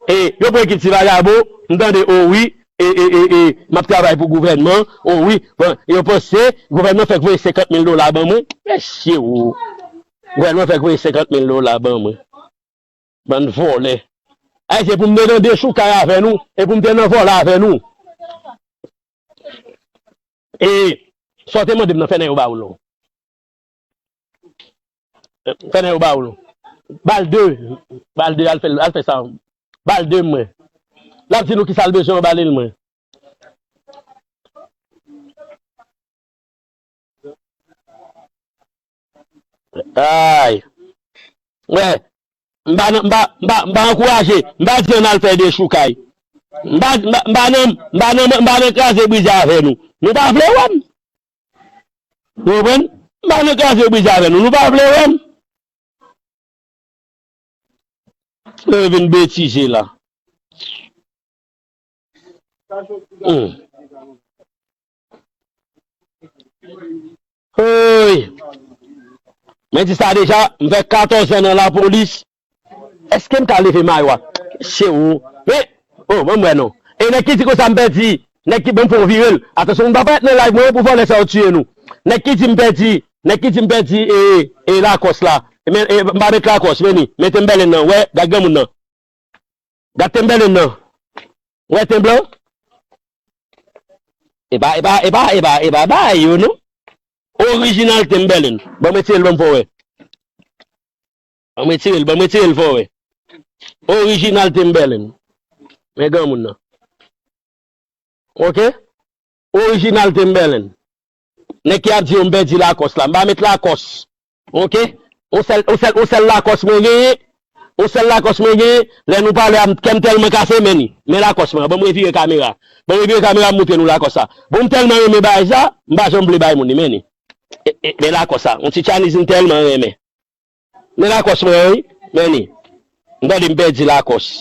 E, yo pran ekip ti vagabon, m tande, o wi, e, e, e, e, m ap travay pou gouvènman, o wi, bon, yo panse, gouvènman fèk voye senkant mil dola ban mwen, mesye o, gouvènman fèk voye senkant mil dola ban mwen, bann vòlè, Ayisyen, pou m te nan dechoukay avè nou, e pou m te nan vòlè avè nou. E sa w te mande m nan, fè nèg yo ba ou l non. Fè nèg yo ba ou l non. Ba l de. Ba l de, al fè, al fè sa. Ba l de mwen. L ap di nou kisa l bezwen, anba li l mwen. Ay. Wè. M pa nan, m pa, m pa, m pa ankouraje. M pa di ann al fè dechoukay. M pa, m pa, m pa nan, m pa nan, m pa nan kraze brize avè nou. Nou pa vle wè m. Ou konprann? M pa nan kraze brize avè nou. Nou pa vle wè m. Lè yo vin betize la. Hmm. Hey. Men di sa deja, m fè katòz an nan lapolis. Èske m ka leve mayo a? Se ou. Men, oh, mwen, mwen non. E nèg ki di konsa m pèdi, nèg ki ban m fè yon vire l. Atansyon, m pa parèt nan live mwen pou vòlè sa yo tiye nou. Nèg ki di m pèdi, nèg ki di m pèdi, e, e Lakòs la. Men, e, m pa met Lakòs, men ni. Men Timberland nan, wè, gad granmoun nan. Gad Timberland nan. Wè ten blan? E pa, e pa, e pa, e pa, e pa bagay yo, non. Orijinal Timberland. Ban m retire l, ban m fè w wè. Ban m retire l, ban m retire l fò wè. Orijinal Timberland. Men granmoun nan. Oke? Orijinal Timberland. Nèg ki ap di yo m pèdi Lakòs la. M pa met Lakòs. Oke? On sèl, on sèl, on sèl Lakòs mwen genyen. On sèl Lakòs mwen genyen. Lè nou pale a, m, kè m tèlman kase, men ni. Men Lakòs mwen. Ban m revire kamera. Ban m revire kamera, m moutre nou Lakòs sa. Bon, m tèlman renmen bagay sa, m pa janm vle bay moun li, men ni. E, e, men Lakòs sa. On ti Chinese m tèlman renmen. Men Lakòs mwen an, wi. Men ni. M tande m pèdi Lakòs.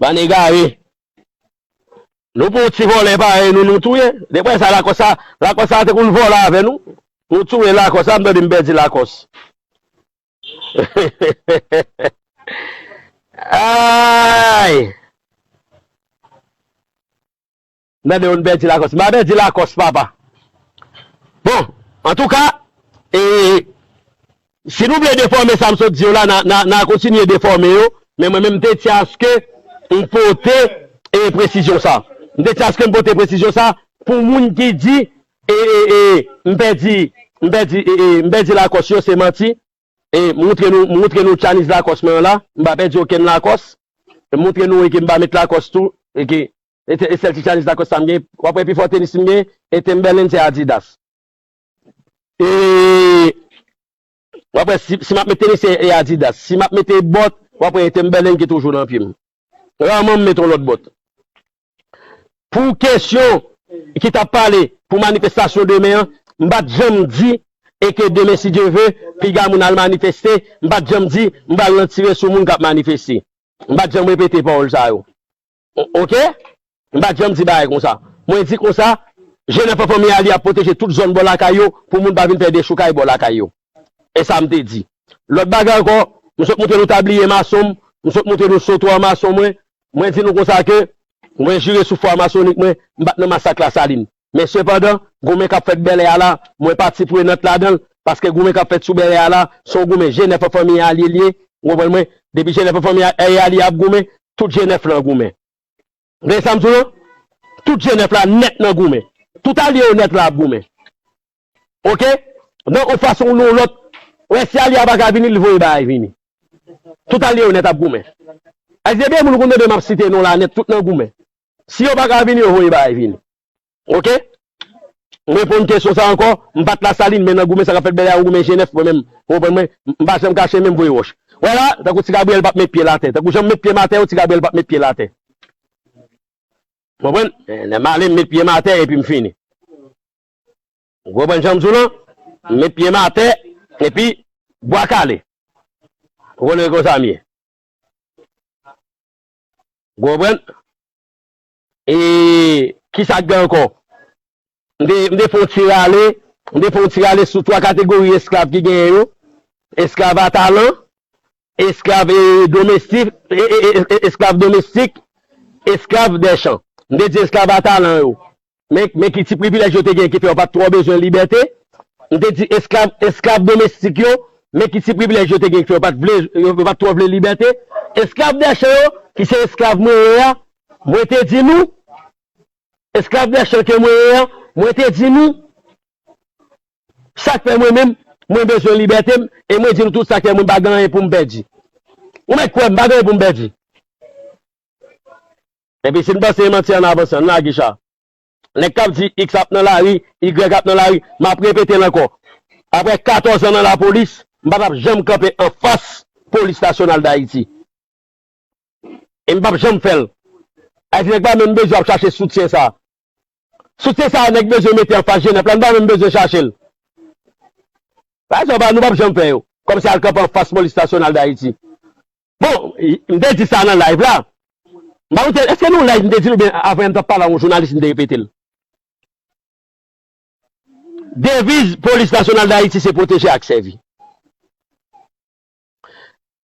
Bann egare. Nou pran yon ti vòlè parèy nou, nou touye. Depi sa Lakòs sa, Lakòs sa te konn vòlè avè nou. Nou touye Lakòs sa, m tande m pèdi Lakòs. Ay! Nan de yo n pèdi Lakòs. M pa pèdi Lakòs, papa. Bon, antouka, e, si nou vle defòme sa m sot di yo la, n a, n a, n a kontinye defòme yo, men mwen menm m te tyen aske m pote, e, presizyon sa. M te tyen aske m pote presizyon sa pou moun ki di, e, e, e, m pèdi, m pèdi, e, e, m pèdi Lakòs yo, se manti. E, m moutre nou, m moutre nou Chinese Lakòs mwen an la. M pa pèdi okenn Lakòs. E, m moutre nou e ke m pa met Lakòs tou. E ke, e, e sèl ti Chinese Lakòs sa m gen. W ap wè pi fò tenis m gen, e Timberland se Adidas. E, w ap wè si, si m ap met tenis se, e Adidas. Si m ap mete bòt, w ap wè e Timberland ki toujou nan pye m. Raman m met yon lòt bòt. Pou kesyon ki t ap pale pou manifestasyon demen an, m pa t janm di e ke demen, si Dye ve, piga moun al manifeste, m pa t janm di m pral nan tire sou moun k ap manifeste. M pa t janm repete pawòl sa yo. O-, oke? M pa t janm di bagay konsa. Mwen di konsa, G nèf an fanmi Alye ap pwoteje tout zòn bò lakay yo pou moun pa vin fè dechoukay bò lakay yo. E sa m te di. Lòt bagay ankò, m sot moutre nou tabliye mason m, m sot moutre nou sotwa mason mwen. Mwen di nou konsa ke mwen jire sou fwa masonik mwen, m pa t nan masak Lasalin. Men sepandan, goumen k ap fèt Bèlè a la, mwen pati prenant ladan l, paske goumen k ap fèt sou Bèlè a la, se yon goumen G nèf an fanmi Alye l ye, ou konprann mwen? Depi G nèf an fanmi Alye ap goumen, tout G nèf lan goumen. Tande sa m di w lan? Tout G nèf la nèt nan goumen. Tout alye yo nèt la ap goumen. Oke? Nan yon fason ou nan yon lòt, wè si alye a pa ka vini, li voye bagay vini. Tout alye yo nèt ap goumen. Èske gen moun ou konn tande m ap site non la nèt, tout nan goumen. Si yo pa ka vini, yo voye bagay vini. Oke? M reponn kesyon sa ankò, m pa t Lasalin, men nan goumen sa k ap fèt Bèlè a, yon goumen G nèf, mwen menm, ou konprann mwen, m pa janm kache men m voye wòch. Wè la, tankou Ti Gabriyèl p ap met pye l atè. Tankou jan m met pye m atè yo, Ti Gabriyèl p ap met pye l atè. Konprann? Eh, lè m ale, m met pye m atè epi m fini. Ou konprann jan m di w lan? M met pye m atè epi bwa kale. Ou konnen konsa m ye. Ou konprann? E kisa k gen ankò? M te, m te fè yon ti rale, m te fè yon ti rale sou twa kategori esklav ki genyen yo. Esklav a talan, esklav, e, domestik, e, e, e, e, esklav domestik, esklav dè chan. M te di esklav a talan yo. Men, men ki ti privilèj yo te gen ki fè yo pa t twò bezwen libète. M te di esklav, esklav domestik yo, men ki ti privilèj yo te gen, ke yo pa t vle, yo, yo pa t twò vle libète. Esklav dè chan yo, ki se esklav mwen ye a, mwen te di nou, esklav dè chan ke mwen ye a, mwen te di nou, sa k fè mwen menm, mwen bezwen libète m, e mwen di nou tout sa k fè mwen pa gen anyen pou m pèdi. Ou mèt kwè m pa gen anyen pou m pèdi. Epi si n panse e manti, ann avanse, ann lage cha. Nèg k ap di X ap nan lari, Y ap nan lari, m ap repete l ankò. Apre katòz an nan lapolis, m pa t ap janm kanpe anfas Polis Nasyonal d Ayiti. E m p ap janm fè l. Ayiti nèg pa menm bezwen ap chache soutyen sa. Soutyen sa nèg bezwen mete anfas Jenèf la, nou pa menm bezwen chache l. Sa, sa pa, nou p ap janm fè yo. Kòmsi al kanpe anfas Polis Nasyonal d Ayiti. Bon, m te di sa nan live la. M pa konn, èske nou live m te di l oubyen avan yè m t ap pale a yon jounalis m te repete l? Deviz Polis Nasyonal d Ayiti se pwoteje ak sèvi.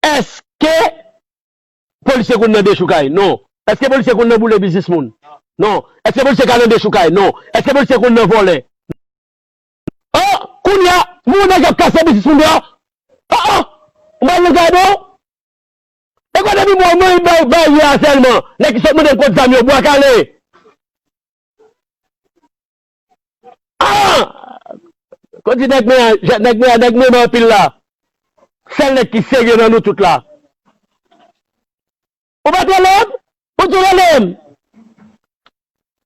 Èske polisye konn nan dechoukay? Non. Èske polisye konn nan boule biznis moun? Non. Èske polisye ka nan dechoukay? Non. Èske polisye konn nan vòlè? Oh, kounye a, moun nèg ap kase biznis moun yo. Oh, oh, ou pa nan gade w? E kote pi bon, mwen bay, bay ye a sèlman. Nèg ki sot mande m kot zam yo, bwa kale. Ah! Kote nèg mwen an, nèg mwen an, nèg mwen an anpil la. Sèl nèg ki serye nan nou tout la. Ou pa t rele m? Ou tou rele m?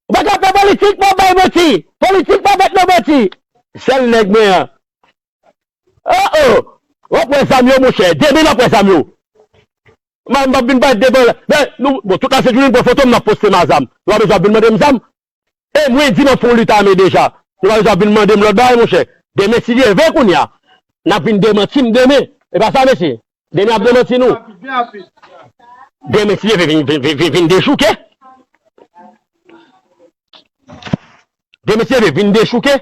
Ou pa ka fè politik, pa bay manti. Politik pa fèt nan manti. Sèl nèg mwen an. Oh, oh. W ap wè zam yo, monchè. Demen n ap wè zam yo. M, m ap vin bay devan la. Men, nou, bon, tout la se jounen, pran foto m, n ap poste m a zam. Nou pa bezwen ap vin mande m zam. E mwen di m ap fè yon lit ame deja. Nou pa bezwen ap vin mande m lòt bagay, monchè. Demen, si Dye vle kounye a, n ap vin demanti m demen. E pa sa, mesye? Demen ap demanti nou. Demen, si Dye vle, vin, vin, vin, vin, vin dechouke. Demen, si Dye vle, vin dechouke.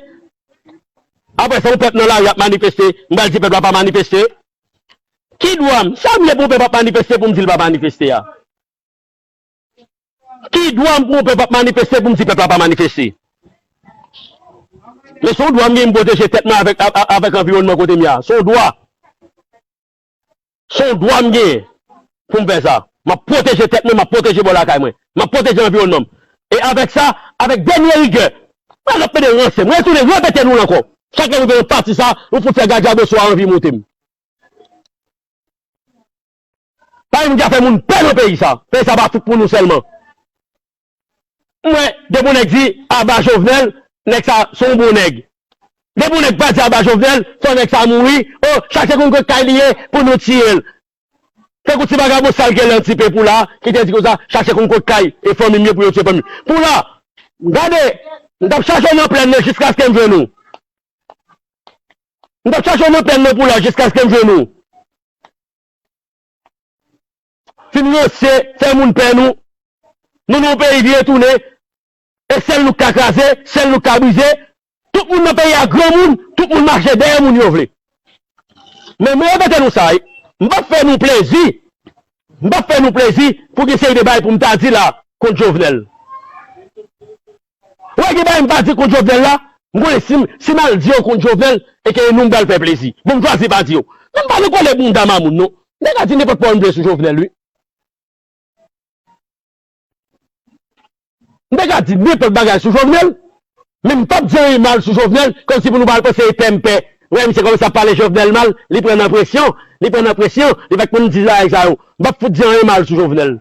Apre sa, yon pèp nan lari ap manifeste, m pral di pèp la pa manifeste. Ki dwa m? Sa m ye pou yon pèp ap manifeste pou m di l pa manifeste a? Ki dwa m pou yon pèp ap manifeste pou m di pèp la pa manifeste? Men se yon dwa m gen m pwoteje tèt mwen avèk, a, a, avèk anviwònman kote m ye a. Se yon dwa. Se yon dwa m genyen pou m fè sa. M ap pwoteje tèt mwen, m ap pwoteje bò lakay mwen. M ap pwoteje anviwònman m. E avèk sa, avèk dènye rigè, mwen ap mete ranse. Mwen retounen repete nou l ankò. Chak lè nou gen yon pati sa, nou fout fè gadjaboswa anvi moute m. Pa gen moun ki ka fè moun pè nan peyi sa. Peyi sa pa fout pou nou sèlman. M wè, depi yon nèg di, aba Jovenel, nèg sa se yon bon nèg. Depi yon nèg pa di aba Jovenel, fò nèg sa mouri. Oh, chache konn kot kay li ye pou nou tiye l. Tankou ti vagabon sal ke l an ti pe pou la, ki te di konsa, chache konn kot kay e fanmi m ye pou yo tiye fanmi m. Pou la, gade, m t ap chache w nan plèn nan jiskaske m jwenn ou. M t ap chache w nan plèn nan pou la jiskaske m jwenn ou. Fin ranse, fè moun pè nou. Nou nan yon peyi vire tounen. E sèl nou k ka kraze, sèl nou k ka brize. Tout moun nan peyi a granmoun, tout moun mache dèyè moun yo vle. Men mwen repete nou sa, wi. M p ap fè nou plezi. M p ap fè nou plezi pou gen seri de bagay pou m ta di la kont Jovenel. Ou wè gen bagay m pa di kont Jovenel la, m konnen si m, si m al di yo kont Jovenel, e ke nou m pral fè plezi. Bon, m chwazi pa di yo. Men m pa nan kòlè bounda mamoun, non. M te ka di nenpòt pawòl m vle sou Jovenel, wi. M te ka di nenpòt bagay sou Jovenel, men m p ap di anyen mal sou Jovenel, kòmsi pou nou pral panse e pè m pè. Wè, misye kòmanse ap pale Jovenel mal, li pran nan presyon, li pran nan presyon, li fèk pou m di bagay sa yo. M p ap fout di anyen mal sou Jovenel.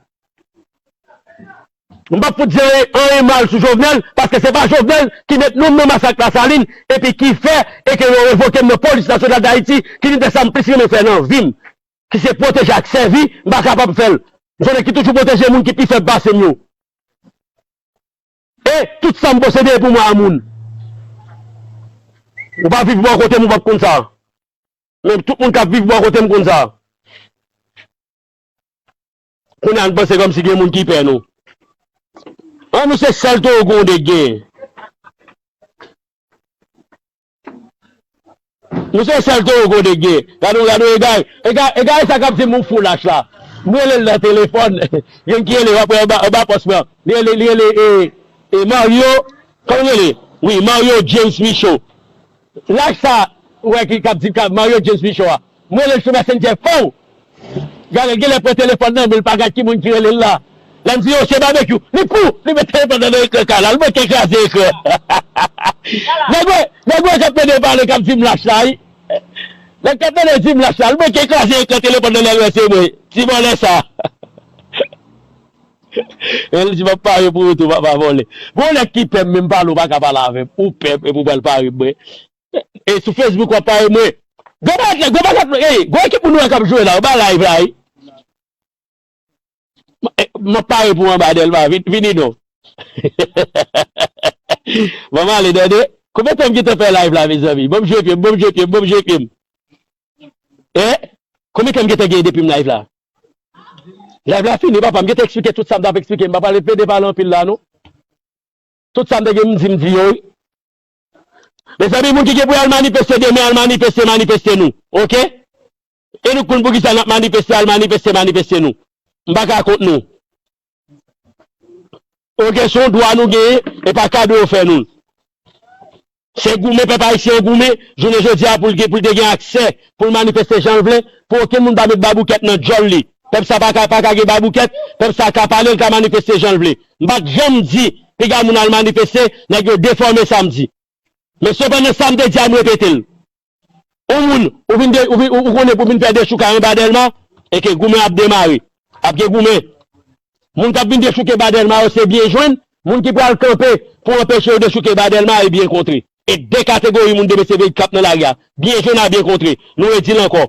M p ap fout di anyen, anyen mal sou Jovenel, paske se pa Jovenel ki met non m nan masak Lasalin, epi ki fè, e ke yo revoke m nan Polis Nasyonal d Ayiti, ki youn de sa m plis renmen fè nan vi m, ki se pwoteje ak sèvi, m pa kapab fè l. M se yon nèg ki toujou pwoteje moun ki pi fèb pase m yo. E tout sa m posede e pou mwen a moun. Ou pa viv bò kote m, ou p ap konn sa. Men tout moun k ap viv bò kote m konn sa. Kounye a n panse kòmsi gen moun ki pè nou. An, nou se sèl towo gwonde k genyen. Nou se sèl towo gwonde k genyen. Gade w, gade w, egare, egare, egare sa k ap di m ou fou lach la. M rele l nan telefòn. Gen ki rele, w ap wè anba, anba pòs mwen. Li rele, li rele, e, e, Mario, kòman l rele? Wi, Mario James Michaud. Lach sa, ou wè ki k ap di, k ap, Mario James Michaud a. M rele l sou Messenger, fòw. Gade, l genlè pran telefòn nan men l, pa gad ki moun ki rele l la. Lè m di, "Yo, se Babekyou." Li pou, li met telefòn nan nan ekran kay la, l manke kraze ekran. Nèg wè, nèg wè k ap mande pale, k ap di m lach la, wi. Nèg k ap mande di m lach la, l manke kraze ekran telefòn nan, nèg wè se mwen. Ti vòlè sa. E l di, "M ap pare pou ou tou, papa vòlè." Gon nèg ki pè m, menm pale, ou pa ka pale avè m. Ou pè m, epi ou pral pare m, mwen. E sou Facebook, w ap pare mwen. Gwo bagay, gwo bagay, ey, gwo ekip moun wè k ap jwe la, yo ba live la, wi. M, eh, m ap pare pou anba Dèlma, vin, vini non. Ban m ale, tande. Konbyen tan m gentan fè live la, mezanmi? Ban m jwe pye m, ban m jwe pye m, ban m jwe pye m. Eh? Konbyen tan m gentan gen depi m live la? Live la fini, papa. M gentan eksplike tout sa m t ap eksplike. M pa pale, plede pale anpil la, non. Tout sa m te gen m di, m di yo, wi. Mezanmi, moun ki gen pou y al manifeste demen, al manifeste, manifeste nou. Oke? E nou konn poukisa n ap manifeste, al manifeste, manifeste nou. M pa ka kont nou. Oke, se yon dwa nou genyen, e pa kado yo fè nou l. Se goumen pèp ayisyen an goumen, jounen jodi a pou l gen, pou l te gen aksè, pou l manifeste jan l vle, pou okenn moun pa met baboukèt nan djòl li. Pèp sa pa ka, pa ka gen baboukèt, pèp sa ka pale, l ka manifeste jan l vle. M pa t janm di piga moun al manifeste, nèg yo defòme sa m di. Men sepandan sa m te di a, m repete l. Yon moun, ou vin de, ou vin, ou, ou konnen pou vin fè dechouka anba Dèlma, e ke goumen ap demare. Ap gen goumen. Moun k ap vin dechouke ba Dèlma yo se byen jwenn, moun ki pral kanpe pou anpeche yo dechouke ba Dèlma e byen kontre. E de kategori moun demen se veyik k ap nan lari a. Byen jwenn a byen kontre. Nou redi l ankò.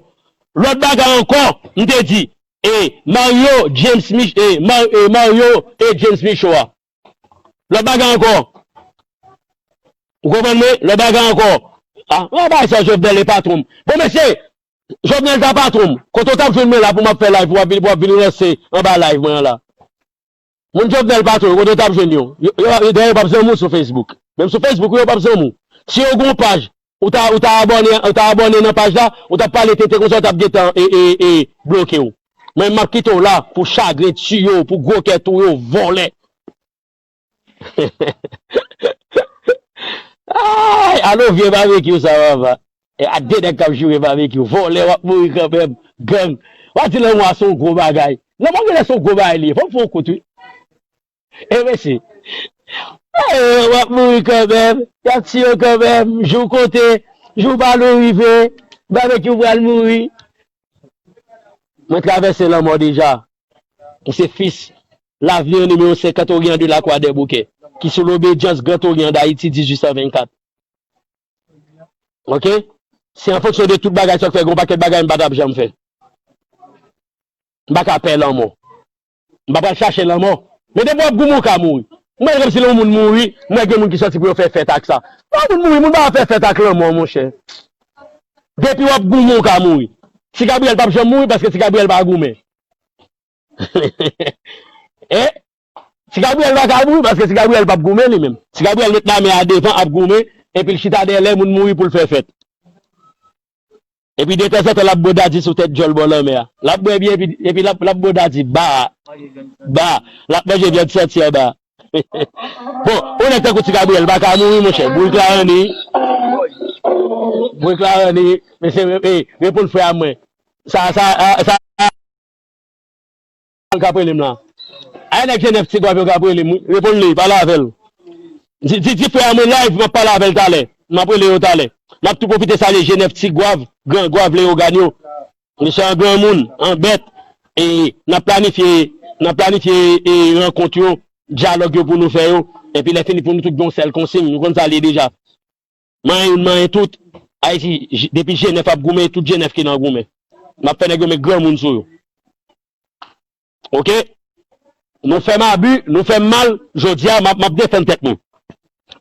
Lòt bagay ankò, m te di, e Mario, James Mich-, e Mar-, e Mario e James Micho a. Lòt bagay ankò. Ou konprann mwen? Lòt bagay ankò. Ah, mwen pa sa Jovenel e patwon m. Bon, mesye, Jovenel ta patwon m. Kote w t ap jwenn mwen la pou m ap fè live, pou w ap vin, pou w ap vin ranse anba live mwen an la? Moun Jovenel patwon yo, kote w t ap jwenn yo? Yo, yo, yo, dayè yo p ap zanmi w sou Facebook. Menm sou Facebook, yo p ap zanmi w. Si yo gen yon paj, ou ta, ou ta abòne, ou ta abòne nan paj la, ou t ap pale tenten konsa, yo t ap gentan, e, e, e, bloke w. Mwen, m ap kite w la pou chagren tiye w, pou gwo kè touye w, vòlè. Ay, alo vye babekyou sa, papa. E a de nèg k ap joure babekyou. Vòlè, w ap mouri kanmenm. Gang. W a di lanmò a se yon gwo bagay. Lanmò genlè se yon gwo bagay li ye. Fò m fè yon kout, wi. E mesye. Ay, w ap mouri kanmenm. Y ap tiye w kanmenm. Jou w konte. Jou bal ou rive. Babekyou pral mouri. Mwen travèse lanmò deja. Mwen se fis Lavni an nimewo senkant Oryan de Lakwa Dèboukè, ki sou lobedyans Gran Oryan Dayiti dizuit san vennkat. Oke? Se an fonksyon de tout bagay sa k fè gen yon pakèt bagay m pa t ap janm fè. M pa ka pè lanmò. M pa pral chache lanmò. Men depi w ap goumen, w ka mouri. M wè kòmsi lè yon moun mouri, m wè gen moun ki sòti pou yo fè fèt ak sa. Lè yon moun mouri, moun pa fè fèt ak lanmò, monchè. Depi w ap goumen, w ka mouri. Ti Gabriyèl p ap janm mouri paske Ti Gabriyèl pa goumen. E? Ti Gabriyèl pa ka mouri paske Ti Gabriyèl p ap goumen li menm. Ti Gabriyèl met lame a devan, ap goumen, epi l chita dèyè lè moun mouri pou l fè fèt. Epi detanzantan, l ap bwè dadi sou tèt djòl bò lanmè a. L ap bwè byen, epi, epi l ap, l ap bwè dadi ba, ba. L ap manje vyann santi anba. Bon, yon nèg tankou Ti Gabriyèl pa ka mouri, monchè. Boul Klarani. Boul Klarani. Mesye, e, reponn frè a mwen. Sa, sa, a, sa, k ap rele m la. Ay, nèg Jenèf Tigwav yo k ap rele m, wi. Reponn li, pale avè l. Di, di, di frè a mwen live, m ap pale avè l talè. M ap rele yo talè. M ap tou pwofite salye Jenèf Tigwav, Gran Gwav, Leyogàn yo. Mesye an granmoun, an bèt. E n ap planifye, n ap planifye, e, rankont yo, dyalòg yo pou nou fè yo. Epi lè fini pou nou tout gen yon sèl konsign. Nou konn sa l ye deja. Manyen youn, manyen tout. Ayiti, j-, depi Jenèf ap goumen, tout Jenèf ki nan goumen. M ap fè nèg yo met granmoun sou yo. Oke? Nou fè m abi, nou fè m mal, jodi a, m ap, m ap defann tèt mwen.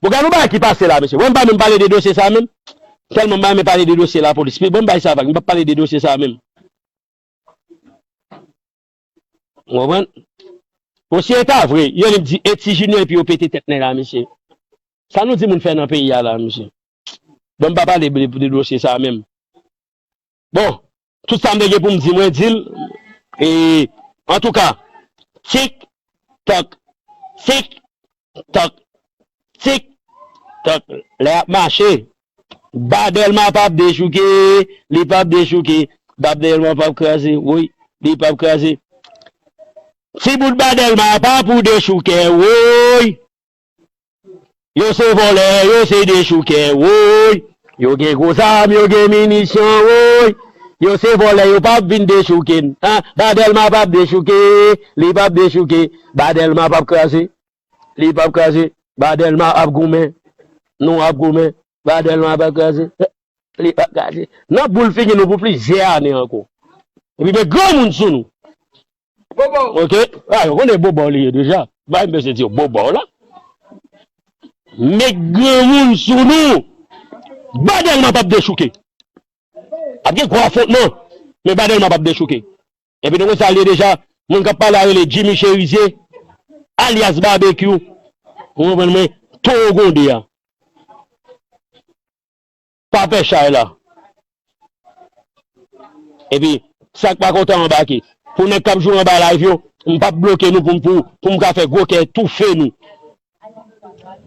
Bon, gade yon bagay ki pase la, mesye. Mwen, m pa menm pale de dosye sa menm. Tèlman m pa renmen pale de dosye lapolis. Bon, m bay sa vag, m p ap pale de dosye sa menm. Ou konprann? Bon, si e ta vre, yo li di, e ti Junior epi yo pete tèt nèg la, mesye. Sa nou di moun fè nan peyi a la, mesye? Bon, m pa pale de, de dosye sa menm. Bon, tout sa m te gen pou m di, mwen di l. E, antouka, tik, tak, tik, tak, tik, tak. Lè y ap mache, ba Dèlma p ap dechouke, li p ap dechouke. Ba Dèlma p ap kraze, woy, li p ap kraze. Ti bout Ba Dèlma pa pou dechouke, woy. Yo se vòlè, yo se dechouke, woy. Yo gen gwo zam, yo gen minisyon, woy. Yo se vòlè, yo p ap vin dechouke n. An, Ba Dèlma p ap dechouke, li p ap dechouke. Ba Dèlma p ap kraze, li p ap kraze. Ba Dèlma ap goumen, nou ap goumen. Ba Dèlma p ap kraze, li p ap kraze. N ap boule figi nou pou plizyè ane ankò. Epi met granmoun sou nou. Bobo. Oke? A, yo konnen bobo li ye deja. Bay m bezwen di yo bobo la. Met granmoun sou nou. Ba Dèlma p ap dechouke. Ap gen gwo afwontman, men Ba Dèlma p ap dechouke. Epi nou konn sa l ye deja, moun k ap pale a rele Jimmy Cherizier, alyas Babekyou. Ou konprann mwen? Towo Gonde a. Pa pè chay la. Epi, sa k pa kontan anbake. Pou nèg k ap jwe anba live yo, m p ap bloke nou pou m, pou, pou m ka fè gwo kè toufe nou.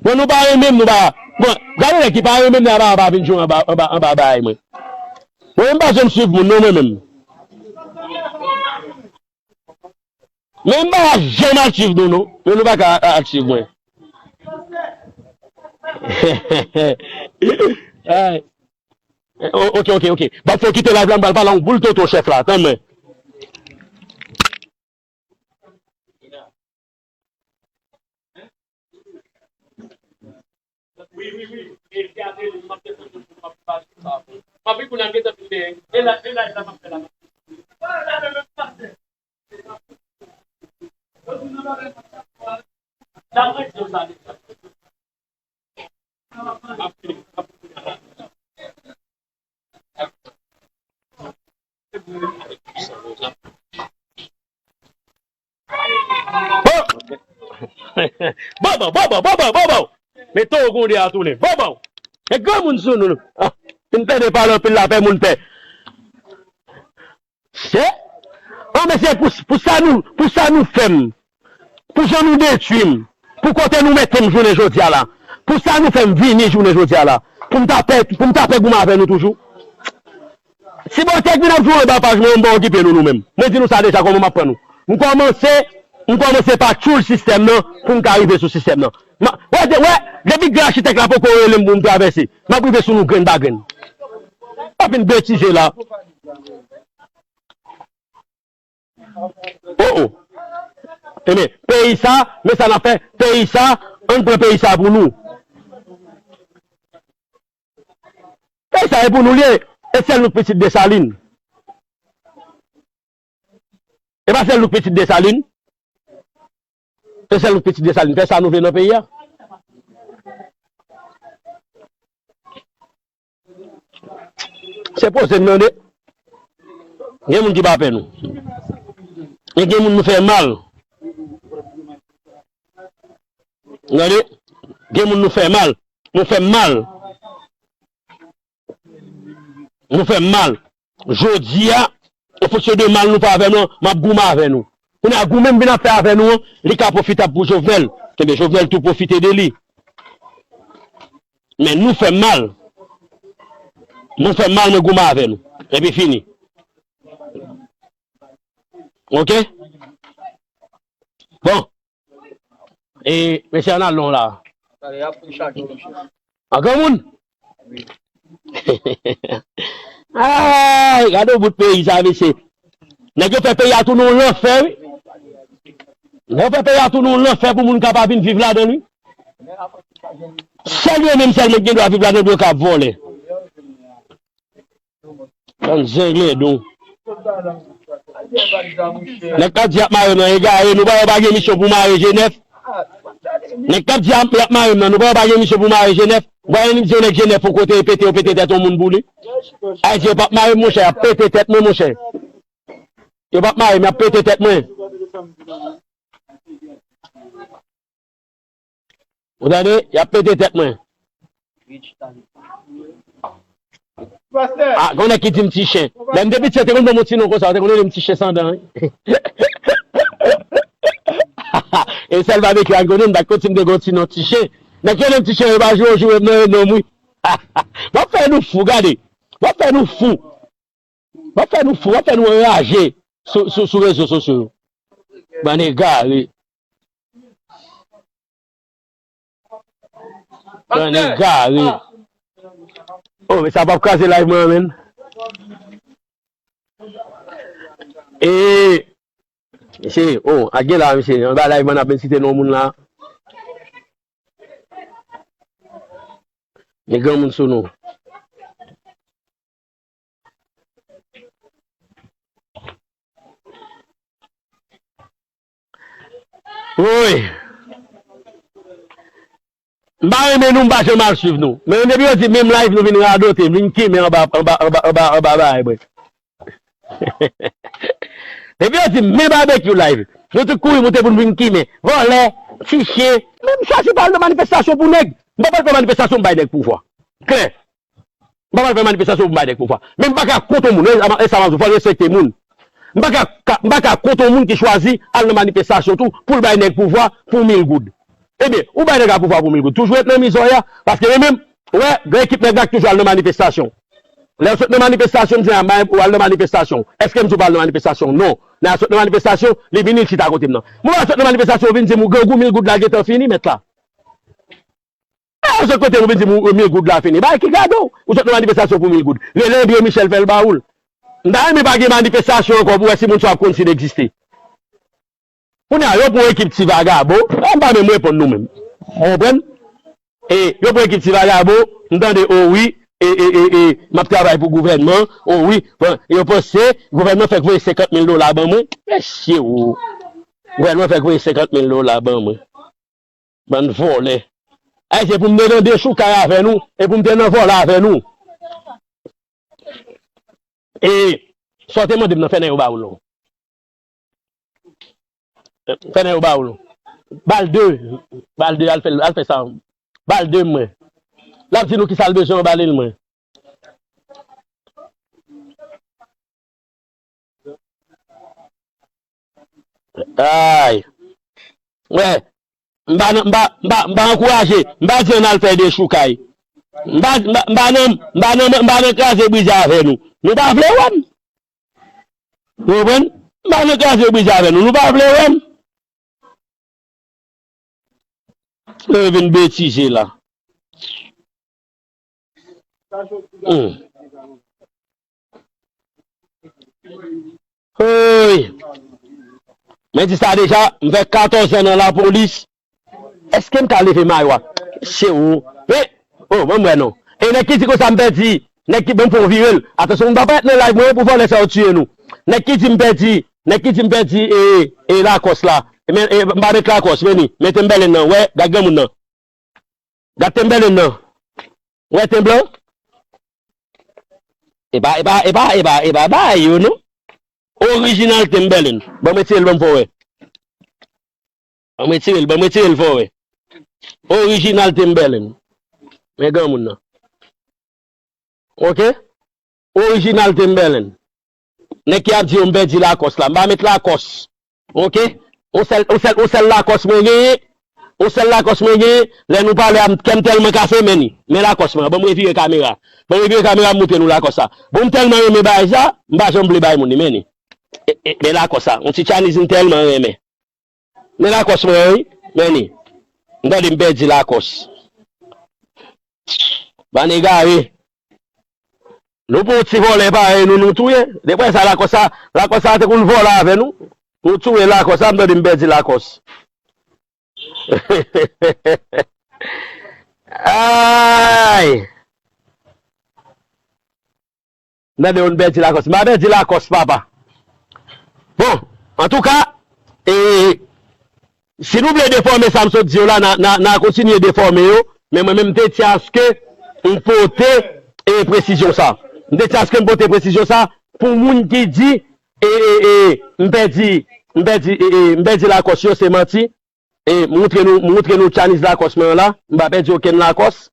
Bon, nou pa renmen m, nou pa. Bon, gade nèg ki pa renmen m nan, pa, pa vin jwe anba, anba, anba bagay mwen. Mwen menm pa janm swiv moun, non, mwen menm. Men m pa janm al swiv nou, non. Men nou pa ka a-, al swiv mwen. Ay. O-, oke, oke, oke. Bon, fò kite live la, m pral pale yon boul toto chèf la. Tann mwen. Wi, wi, wi. E gade li, m ap desann pou m ap pale sa. M ap vin kounye a, m gentan fin benyen. E la, e la, e la, m ap fè la. Bobo, bobo, bobo, bobo. Men Towo Gonde a tounen. Bobo. E granmoun sou nou. Ah, fin pèdi pale anpil la, fè moun pè. Se? An, mesye, pou, pou sa nou, pou sa nou fè m, pou jan nou detwi m, pou kote nou mete m jounen jodi a la, pou sa nou fè m vini jounen jodi a la, pou m ta pè, pou m ta pè goumen avè nou toujou. Si Botek vin ap jwe anba paj mwen, m pa okipe nou, nou menm. Mwen di nou sa deja, kòman m ap pran nou. M kòmanse, m kòmanse pa tchoul sistèm nan, pou m ka rive sou sistèm nan. Ma, wè, de, wè, depi gran achitèk la poko rele m pou m travèse, m ap rive sou nou grenn pa grenn. Pa vin betize la. Oh, oh. Ebyen, peyi sa, men sa n ap fè, peyi sa, ann pran peyi sa pou nou. Peyi sa e pou nou l ye, e sèl nou k pitit Desalin. E pa sèl nou k pitit Desalin. E sèl nou k pitit Desalin. Fè sa nou vle nan peyi a. Se poze m tande. Gen moun ki pa pè nou. E gen moun nou fè mal. Tande? Gen moun nou fè mal. Nou fè m mal. Nou fè m mal. Jodi a, an fonksyon de mal nou fè avè nou an, m ap goumen avè nou. Kounye a, goumen m vin ap fè avè nou an, li ka pwofitab pou Jovenel. Ebyen, Jovenel tou pwofite de li. Men nou fè m mal. Nou fè m mal, mwen goumen avè nou. Epi fini. Oke? Bon. E, mesye, ann al non la. A granmoun? Ay, gade yon bout peyi sa, mesye. Nèg yo fè peyi a tounen yon lanfè, wi. Nèg yo fè peyi a tounen yon lanfè pou moun ka pa vin viv ladan l, wi. Sèl yo menm sèlman ki gen dwa viv ladan l, yo ka vòlè. Bann zenglendon. Nèg k ap di y ap mare m nan egare, nou pa wè pa gen misyon pou mare G nèf. Nèg k ap di y ap, y ap mare m nan, nou pa wè pa gen misyon pou mare G nèf. Ou pa wè misyon nèg G nèf yon kote e pete, yo pete tèt yon moun pou li. Ayiti yo p ap mare m, monchè, y ap pete tèt mwen, monchè. Yo p ap mare m, y ap pete tèt mwen. Ou tande? Y ap pete tèt mwen. Ah, gen yon nèg ki di m ti chen. Lè m te piti, yo te konn ban m yon ti non konsa, yo te konn rele m ti chen san dan, wi. E sèl Babekyou a konnen m, pa t konn si m te gen yon ti non ti chen. Nèg rele m ti chen, yo pa jwe, yo jwe m nan non m, wi. W ap fè nou fou, gade. W ap fè nou fou. W ap fè nou fou, w ap fè nou anraje sou, sou, sou rezo sosyo yo. Bann egare. Bann egare. Oh, men sa p ap kraze live mwen an, menn. E, mesye, oh, a gen la, mesye, anba live mwen ap site non moun la. Gen granmoun sou nou. Woy. M pa renmen nou, m pa janm al swiv nou. Men depi yo di menm live nou vin radote, m vin kimen anba, anba, anba, anba, anba bagay mwen. Depi yo di menm babekyou live, nou tout kouri moute pou nou vin kimen. Vòlè, ti chen. Men m chwazi pa al nan manifestasyon pou nèg. M pa pral fè manifestasyon pou bay nèg pouvwa. Klè. M pa pral fè manifestasyon pou m bay nèg pouvwa. Men m pa ka kont yon moun. E sa m ap di w, fò n respekte moun. M pa ka, ka, m pa ka kont yon moun ki chwazi al nan manifestasyon tou pou l bay nèg pouvwa pou mil goud. Ebyen, ou bay nèg la pouvwa pou mil goud. Toujou ret nan mizè a, paske mwen menm, wè, gen ekip nèg la ki toujou al nan manifestasyon. Lè yo sot nan manifestasyon, m di, "A, m bay ou al nan manifestasyon." Èske m di w pa al nan manifestasyon? Non. Lè yo sot nan manifestasyon, li vini, li chita kote m nan. Mwen pa sot nan manifestasyon, ou vin di m ou grangou, mil goud la gentan fini, mèt la. A, ou sot kote m, ou vin di m ou mil goud la fini. Bay ki gade w? Ou sot nan manifestasyon pou mil goud. Rele André Michel, fè l ba ou l. M ta renmen pa gen manifestasyon ankò pou wè si moun sa yo ap konn si n egziste. Kounye a, yo pran ekip ti vagabon. A, m pa menm reponn nou menm. Ou konprann? E, yo pran ekip ti vagabon. M tande, o wi, e, e, e, e, m ap travay pou gouvènman. O wi, bon, yo panse gouvènman fèk voye senkant mil dola ban mwen. Mesye, o. Gouvènman fèk voye senkant mil dola ban mwen. Bann vòlè. Ay, se pou m te nan dechoukay avè nou, e pou m te nan vòlè avè nou. E sa w te mande m nan, fè nèg yo ba ou l non. Fè nèg yo ba ou l non. Ba l de, ba l de, al fè, al fè sa. Ba l de mwen. L ap di nou kisa l bezwen, anba li l mwen. Ay. Wè, m pa nan, m pa, m pa, m pa ankouraje, m pa di ann al fè dechoukay. M pa, m pa, m pa nan, m pa nan, m pa nan kraze brize avè nou. Nou pa vle wè m. Ou konprann? M pa nan kraze brize avè nou. Nou pa vle wè m. Lè yo vin betize la. Hmm. Hey! Men di sa deja, m fè katòz an nan lapolis. Èske m ka leve mayo a? Se ou. Men, oh, ban m wè non. E nèg ki di konsa m pèdi, nèg ki ban m fè yon vire l. Atansyon, m pa parèt nan live mwen pou vòlè sa yo tiye nou. Nèg ki di m pèdi, nèg ki di m pèdi, e, e Lakòs la. E men, e, m pa met Lakòs, men ni. Men Timberland nan, wè, gad granmoun nan. Gad Timberland nan. Wè ten blan? E pa, e pa, e pa, e pa, e pa bagay yo, non. Orijinal Timberland. Ban mwen tire l, ban m fè w wè. Ban mwen tire l, ban mwen tire l, fè w wè. Orijinal Timberland. Men granmoun nan. Oke? Orijinal Timberland. Nèg ki ap di yo m pèdi Lakòs la. M pa met Lakòs. Oke? On sèl, on sèl, on sèl Lakòs mwen genyen. On sèl Lakòs mwen genyen. Lè nou pale a, m, kè m tèlman kase, men ni. Men Lakòs mwen. Ban m revire kamera. Ban m revire kamera, m montre nou Lakòs sa. Bon, m tèlman renmen bagay sa, m pa janm vle bay moun li, men ni. E, e, men Lakòs sa. On ti Chinese m tèlman renmen. Men Lakòs mwen an, wi. Men ni. M tande m pèdi Lakòs. Bann egare. Nou pran yon ti vòlè parèy nou, nou touye. Depi sa, Lakòs sa, Lakòs sa te konn vòlè avè nou. Nou touye Lakòs sa, m tande m pèdi Lakòs. Ay! M tande yo n pèdi Lakòs. M pa pèdi Lakòs, papa. Bon, antouka, e, si nou vle defòme sa m sot di yo la, n a, n a, n a kontinye defòme yo, men mwen menm m te tye aske m pote, e, presizyon sa. M te tye aske m pote presizyon sa pou moun ki di, e, e, e, m pèdi, m pèdi, e, e, m pèdi Lakòs yo, se manti. E, m montre nou, m montre nou Chinese Lakòs mwen an la. M pa pèdi okenn Lakòs.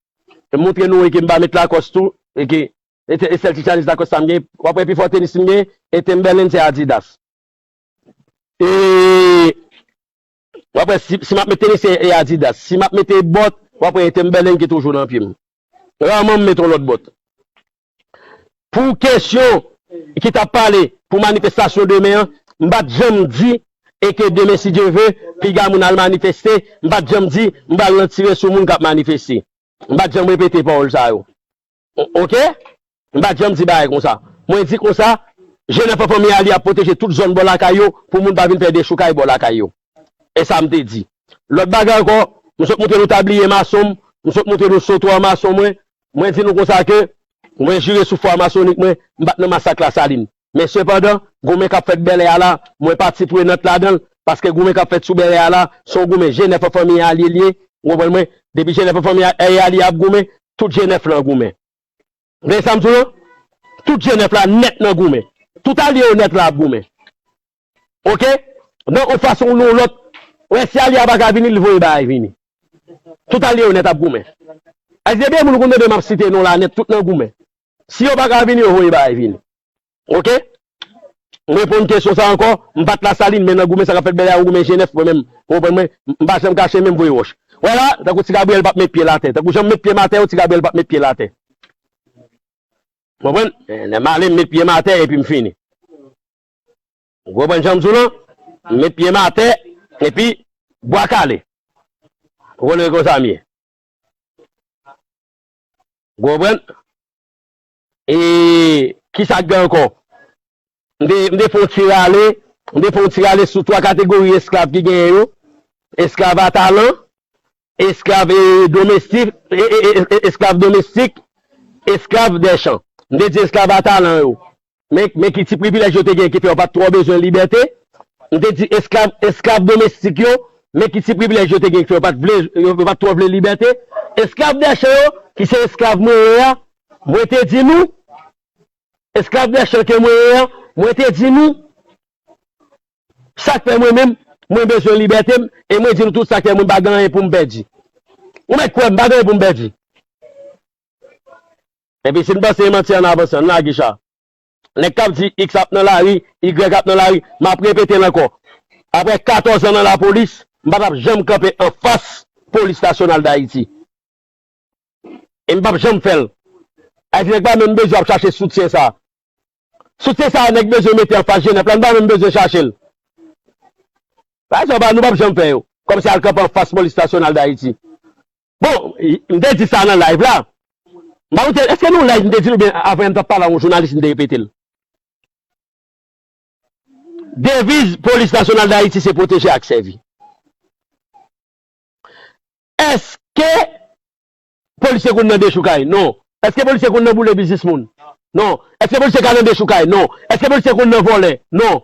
E m montre nou e ke m pa met Lakòs tou. E ke, e, e sèl ti Chinese Lakòs sa m gen. W ap wè pi fò tenis m gen, e Timberland se Adidas. E, w ap wè si, si m ap met tenis se, e Adidas. Si m ap mete bòt, w ap wè e Timberland ki toujou nan pye m. Raman m met yon lòt bòt. Pou kesyon, ki t ap pale pou manifestasyon demen an, m pa t janm di e ke demen, si Dye ve, piga moun al manifeste, m pa t janm di m pral nan tire sou moun k ap manifeste. M pa t janm repete pawòl sa yo. O-, oke? M pa t janm di bagay konsa. Mwen di konsa, G nèf an fanmi a li ap pwoteje tout zòn bò lakay yo pou moun pa vin fè dechoukay bò lakay yo. E sa m te di. Lòt bagay ankò, m sot montre nou tabliye mason m, m sot montre nou sotwa mason mwen. Mwen di nou konsa ke mwen jire sou fwa masonik mwen, m pa t nan masak Lasalin. Men sepandan, goumen k ap fèt Bèlè a la, mwen pati prenant ladan l, paske goumen k ap fèt sou Bèlè a la, se yon goumen G nèf an fanmi a li ye, ou konprann mwen? Depi G nèf an fanmi a li ap goumen, tout G nèf lan goumen. Tande sa m di w lan? Tout G nèf la nèt nan goumen. Tout alye yo nèt la ap goumen. Oke? Nan yon fason ou nan yon lòt, wè si alye a pa ka vini, li voye bagay vini. Tout alye yo nèt ap goumen. Ayisyen, byen moun ou konn tande m ap site non la nèt, tout nan goumen. Si yo pa ka vini, yo voye bagay vini. Oke? M reponn kesyon sa ankò, m pa t Lasalin, men nan goumen sa k ap fèt Bèlè a, yon goumen G nèf, mwen menm, ou konprann mwen, m pa janm kache men m voye wòch. Wè la, tankou Ti Gabriyèl p ap met pye l atè. Tankou jan m met pye m atè, Ti Gabriyèl p ap met pye l atè. Ou konprann? Eh, lè m ale, m met pye m atè epi m fini. Ou konprann jan m di w lan? M met pye m atè, epi bwa kale. Ou konnen konsa m ye. Ou konprann? E kisa k gen ankò? M te, m te fè yon ti rale, m te fè yon ti rale sou twa kategori esklav ki genyen yo. Esklav a talan, esklav, e, domestik, e, e, e, e, esklav domestik, esklav dè chan. M te di esklav a talan yo. Men, men ki ti privilèj yo te gen ki fè yo pa t twò bezwen libète. M te di esklav, esklav domestik yo, men ki ti privilèj yo te gen ki fè yo pa t vle, yo, yo pa t twò vle libète. Esklav dè chan yo, ki se esklav mwen ye a, mwen te di nou, esklav dè chan ke mwen ye a, mwen te di nou, sa k fè mwen menm, mwen bezwen libète m, e mwen di nou tout sa k fè mwen pa gen anyen pou m pèdi. Ou mèt kwè m pa gen anyen pou m pèdi. Epi si n panse e manti, ann avanse, ann lage cha. Nèg k ap di X ap nan lari, Y ap nan lari, m ap repete l ankò. Apre katòz an nan lapolis, m pa t ap janm kanpe anfas Polis Nasyonal d Ayiti. E m p ap janm fè l. Ayiti nèg pa menm bezwen ap chache soutyen sa. Soutyen sa nèg bezwen mete anfas G nèf la, nou pa menm bezwen chache l. Bagay sa yo pa, nou p ap janm fè yo. Kòmsi al kanpe anfas Polis Nasyonal d Ayiti. Bon, m te di sa nan live la. M pa konn, èske nou live m te di l oubyen avan yè m t ap pale a yon jounalis m te repete l? Deviz Polis Nasyonal d Ayiti se pwoteje ak sèvi. Èske polisye konn nan dechoukay? Non. Èske polisye konn nan boule biznis moun? Non. Èske polisye ka nan dechoukay? Non. Èske polisye konn nan vòlè? Non.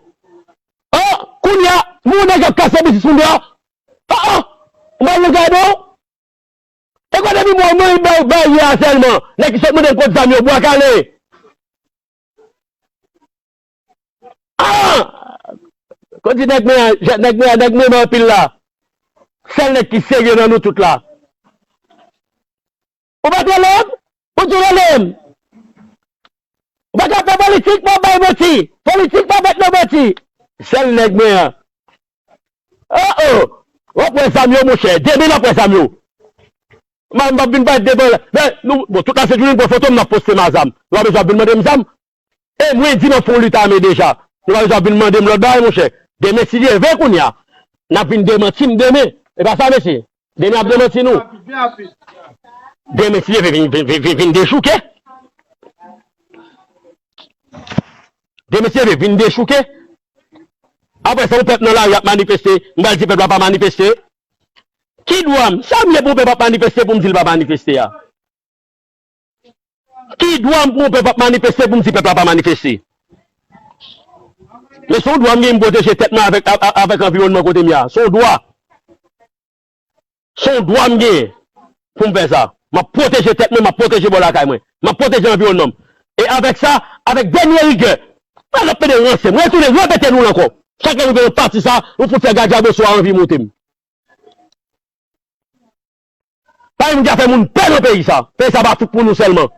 Oh, kounye a, moun nèg ap kase biznis moun deyò. Oh, oh, ou pa nan gade w? E kote pi bon, mwen bay, bay ye a sèlman. Nèg ki sot mande m kot zam yo, bwa kale. Ah! Kon di nèg mwen an, nèg mwen an, nèg mwen an anpil la. Sèl nèg ki serye nan nou tout la. Ou pa t rele m? Ou di w rele m? Ou pa ka fè politik, pa bay manti. Politik pa fèt nan manti. Sèl nèg mwen an. Oh, oh. W ap wè zam yo, monchè. Demen n ap wè zam yo. M, m p ap vin parèt devan la. Men, nou, bon, tout la se jounen m pran foto m, n ap poste m a zam. Nou pa bezwen ap vin mande m zam. E mwen di m ap fè yon lit ame deja. Nou pa bezwen ap vin mande m lòt bagay, monchè. Demen, si Dye vle kounye a, n ap vin demanti m demen. E pa sa, mesye? Demen ap demanti nou. Demen, si Dye vle, vin, vin, vin, vin, vin dechouke. Demen, si Dye vle, vin dechouke. Apre sa, yon pèp nan lari ap manifeste, m pral di pèp la pa manifeste. Ki dwa m? Sa m ye pou yon pèp ap manifeste pou m di l pa manifeste a? Ki dwa m pou yon pèp ap manifeste pou m di pèp la pa manifeste? Men se yon dwa m gen m pwoteje tèt mwen avèk, a, a, avèk anviwònman kote m ye a. Se yon dwa. Se yon dwa m genyen pou m fè sa. M ap pwoteje tèt mwen, m ap pwoteje bò lakay mwen. M ap pwoteje anviwònman m. E avèk sa, avèk dènye rigè, mwen ap pede ranse. Mwen retounen repete nou l ankò. Chak lè nou gen yon pati sa, nou fout fè gadyaboso a anvi moute m. Pa gen moun ki ka fè moun pè nan peyi sa. Peyi sa pa fout pou nou sèlman.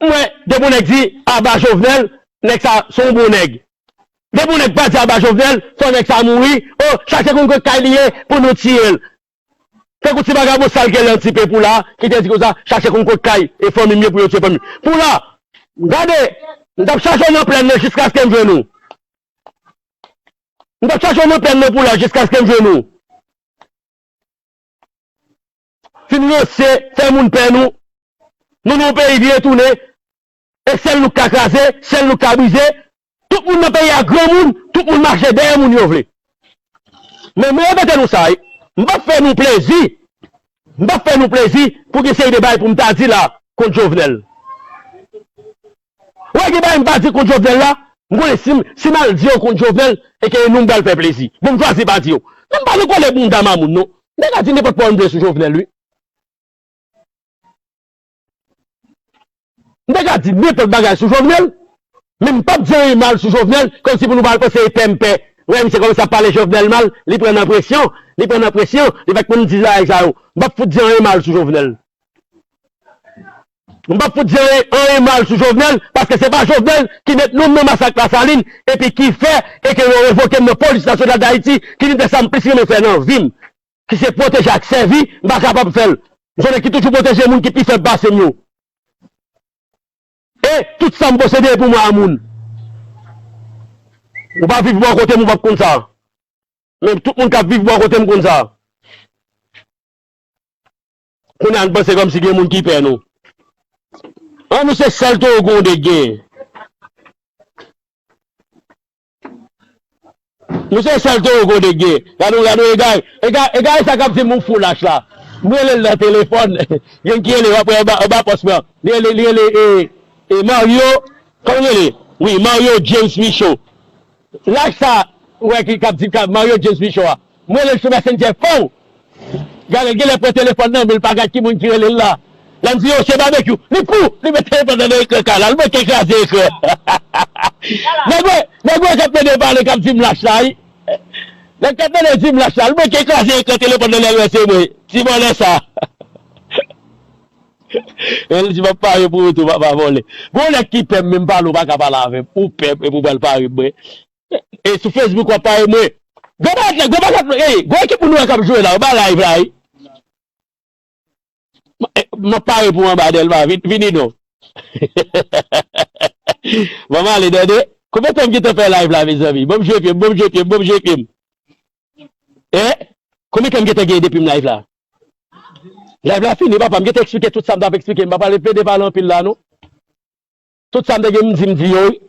Mwen, depi yon nèg di aba Jovenel, nèg sa se yon bon nèg. Depi yon nèg pa di aba Jovenel, fò nèg sa mouri. Oh, chache konn kot kay li ye pou nou tiye l. Tankou ti vagabon sal ke l antipe pou la, ki te di konsa, chache konn kot kay e fanmi m ye pou yo tiye fanmi m. Pou la, gade, M t ap chache w nan plèn nan jiskaske m jwenn ou. M t ap chache w nan plèn nan pou la jiskaske m jwenn ou. Fin ranse, fè moun pè nou. Nou nan yon peyi vye tounen. E sèl nou k ka kraze, sèl nou k ka brize. Tout moun nan peyi a granmoun, tout moun mache dèyè moun yo vle. Men mwen repete nou sa, wi. M p ap fè nou plezi. M p ap fè nou plezi pou gen seri de bagay pou m ta di la kont Jovenel. Ou wè gen bagay m pa di kont Jovenel la, m konnen si m, si m al di yo kont Jovenel, e ke nou m pral fè plezi. Bon, m chwazi pa di yo. Men m pa nan kole bounda mamoun, non. M te ka di nenpòt pawòl m vle sou Jovenel, wi. M te ka di nenpòt bagay sou Jovenel, men m p ap di anyen mal sou Jovenel, kòmsi pou nou pral panse e pè m pè. Wè, misye kòmanse ap pale Jovenel mal, li pran nan presyon, li pran nan presyon, li fèk pou m di bagay sa yo. M p ap fout di anyen mal sou Jovenel. M p ap fout di anyen, anyen mal sou Jovenel, paske se pa Jovenel ki met non m nan masak Lasalin, epi ki fè e ke yo revoke m nan Polis Nasyonal d Ayiti, ki youn de sa m plis renmen fè nan vi m, ki se pwoteje ak sèvi, m pa kapab fè l. M se nèg ki toujou pwoteje moun ki pi fèb pase m yo. E tout sa m posede e pou mwen a moun. Ou pa viv bò kote m, ou p ap konn sa. Men tout moun k ap viv bò kote m konn sa. Kounye a n panse kòmsi gen moun ki pè nou. An, nou se sèl towo gronde k genyen. Nou se sèl towo gronde k genyen. Gade w, gade w, egare, egare, egare sa k ap di m ou fou lach la. M rele l nan telefòn. Gen ki rele, w ap wè anba, anba pòs mwen. Li rele, li rele, e, e, Mario, kòman l rele? Wi, Mario James Michaud. Lach sa, ou wè ki k ap di, k ap Mario James Michaud a. M rele l sou Messenger, fòw! Gade, l genlè pran telefòn nan, men l pa gad ki moun ki rele l la. Lè m di, "Yo, se Babekyou." Li fou! Li met telefòn nan nan ekran kay la, l manke kraze ekran. Nèg wè, nèg wè k ap tande pale, k ap di m lach la, wi. Nèg k ap tande di m lach la, l manke kraze ekran telefòn nan, lè l wè se mwen. Ti vòlè sa. E l di, "M ap pare pou ou tou, papa vòlè." Gon nèg ki pè m, men m pale, ou pa ka pale avè m. Ou pè m, epi w pral pare mwen. E sou Facebook, w ap pale mwen. Gwo bagay, gwo bagay, ey, gwo ekip moun nou wè k ap jwe la, anba live la, wi. M, eh, m ap pare pou anba Dèlma, vin, vini non. Ban m ale, tande. Konbyen tan m gentan fè live la, mezanmi? Ban m jwe pye m, ban m jwe pye m, ban m jwe pye m. Eh? Konbyen tan m gentan genyen depi m live la? Live la fini, papa, m gentan eksplike tout sa m t ap eksplike. M pa pale, plede pale anpil la, non. Tout sa m te gen m di, m di yo, wi.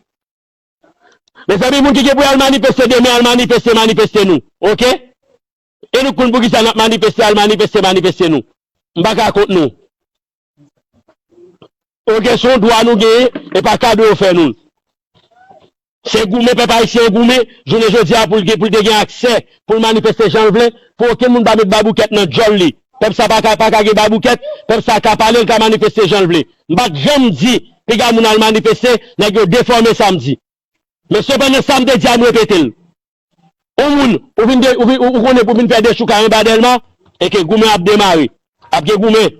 Mezanmi, moun ki gen pou y al manifeste demen, al manifeste, manifeste nou. Oke? E nou konn poukisa n ap manifeste, al manifeste, manifeste nou. M pa ka kont nou. Oke, se yon dwa nou genyen, e pa kado yo fè nou l. Se goumen pèp ayisyen an goumen, jounen jodi a pou l gen, pou l te gen aksè, pou l manifeste jan l vle, pou okenn moun pa met baboukèt nan djòl li. Pèp sa pa ka, pa ka gen baboukèt, pèp sa ka pale, l ka manifeste jan l vle. M pa t janm di piga moun al manifeste, nèg yo defòme sa m di. Men sepandan sa m te di a, m repete l. Yon moun, ou vin de, ou vin, ou, ou konnen pou vin fè dechoukay anba Dèlma, e ke goumen ap demare. Ap gen goumen.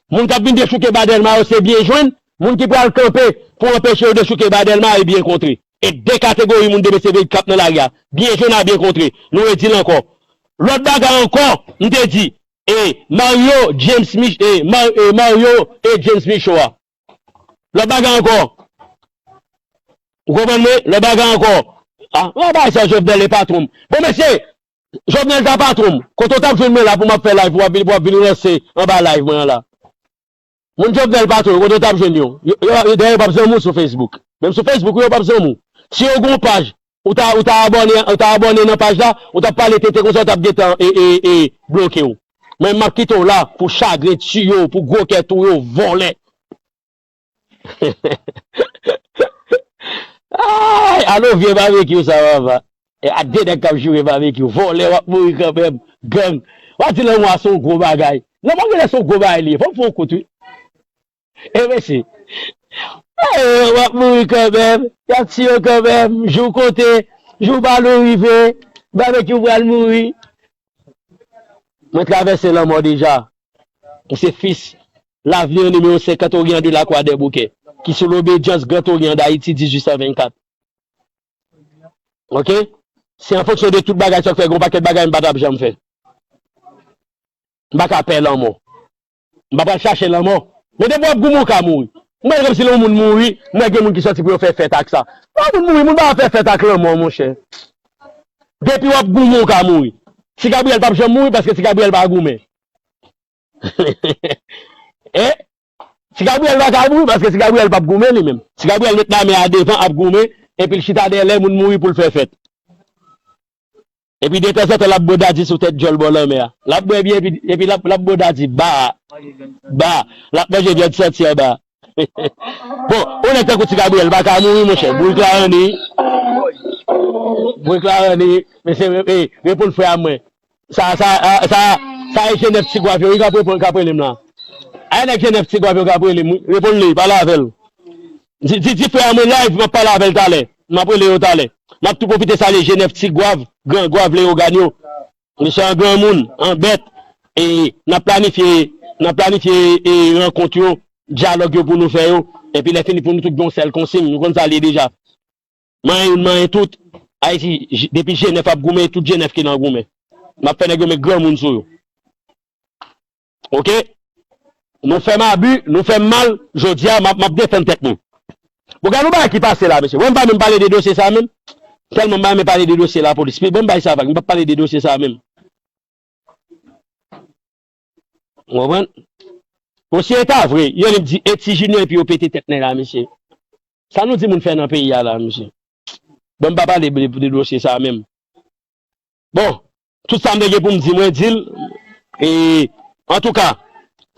Moun k ap vin dechouke ba Dèlma yo se byen jwenn, moun ki pral kanpe pou anpeche yo dechouke ba Dèlma e byen kontre. E de kategori moun demen se veyik k ap nan lari a. Byen jwenn a byen kontre. Nou redi l ankò. Lòt bagay ankò, m te di, e Mario, James Mich, e Mar-, e Mario e James Michaud a. Lòt bagay ankò. Ou konprann mwen? Lòt bagay ankò. Ah, mwen bay sa Jovenel e patwon m. Bon, mesye, Jovenel ta patwon m. Kote w t ap jwenn mwen la pou m ap fè live, pou w ap vin, pou w ap vin ranse anba live mwen an la. Moun Jovenel patwon yo, kote w t ap jwenn yo? Yo, yo, yo, dayè, yo p ap zanmi w sou Facebook. Menm sou Facebook, yo p ap zanmi w. Si yo gen yon paj, ou ta, ou ta abòne, ou ta abòne nan paj la, ou t ap pale tenten konsa, yo t ap gentan, e, e, e, bloke w. Men m ap kite w la pou chagren tiyo, pou gwo kè tou yo, vòlè. Ay, alò vye babekyou sa, papa. E a de nèg k ap joure babekyou. Vòlè, w ap mouri kanmenm. Gang. W ap di lanmò a se yon gwo bagay. Lanmò genlè se yon gwo bagay li ye. Fò m fè yon kout, wi. E mesye. Ay, w ap mouri kanmenm. Y ap tiye w kanmenm. Jou konte. Jou bal ou rive. Babekyou pral mouri. Mwen travèse lanmò deja. Mwen se fis Lavni an nimewo senkant Orient de la Croix des Bouquets, ki sou lobedyans Grand Orient d'Haïti dizuit san vennkat. Oke? Se an fonksyon de tout bagay sa k fè, gen yon pakèt bagay m pa t ap janm fè. M pa ka pè lanmò. M pa pral chache lanmò. Men depi w ap goumen, w ka mouri. M wè kòmsi lè yon moun mouri, m wè gen moun ki sòti pou yo fè fèt ak sa. Lè yon moun mouri, moun pa fè fèt ak lanmò, monchè. Depi w ap goumen, w ka mouri. Ti Gabriyèl p ap janm mouri paske Ti Gabriyèl pa goumen. Eh? Ti Gabriyèl pa ka mouri paske Ti Gabriyèl p ap goumen li menm. Ti Gabriyèl met lame a devan, ap goumen, epi l chita dèyè lè moun mouri pou l fè fèt. Epi detanzantan, l ap bwè dadi sou tèt djòl bò lanmè a. L ap bwè byen, epi, epi l ap, l ap bwè dadi ba, ba. L ap manje vyann santi anba. Bon, yon nèg tankou Ti Gabriyèl pa ka mouri, monchè. Boul Klarani. Boul Klarani. Mesye, eh, reponn frè a mwen. Sa, sa, ah, sa, sa e Jenèf Tigwav yo, wi, k ap reponn, k ap rele m la. A, nèg Jenèf Tigwav yo k ap rele m, wi. Reponn li, pale avè l. Di, di, di frè a mwen live, m ap pale avè l talè. M ap rele yo talè. M ap tou pwofite salye Jenèf Tigwav, Gran Gwav, Leyogàn yo. Mesye an granmoun, an bèt. E n ap planifye, n ap planifye, e, rankont yo, dyalòg yo pou nou fè yo. Epi lè fini pou nou tout gen yon sèl konsign. Nou konn sa l ye deja. Manyen youn, manyen tout. Ayiti, j-, depi Jenèf ap goumen, tout Jenèf ki nan goumen. M ap fè nèg yo met granmoun sou yo. Oke? Nou fè m abi, nou fè m mal, jodi a, m ap, m ap defann tèt mwen. Bon, gade yon bagay ki pase la, mesye. Wè, m pa menm pale de dosye sa menm. Tèlman m pa renmen pale de dosye lapolis. Bon, m bay sa vag, m p ap pale de dosye sa menm. Ou konprann? Bon, si e ta vre, yo li di, e ti Junior epi yo pete tèt nèg la, mesye. Sa nou di moun fè nan peyi a la, mesye? Bon, m pa pale de, de dosye sa menm. Bon, tout sa m te gen pou m di, mwen di l. E, antouka,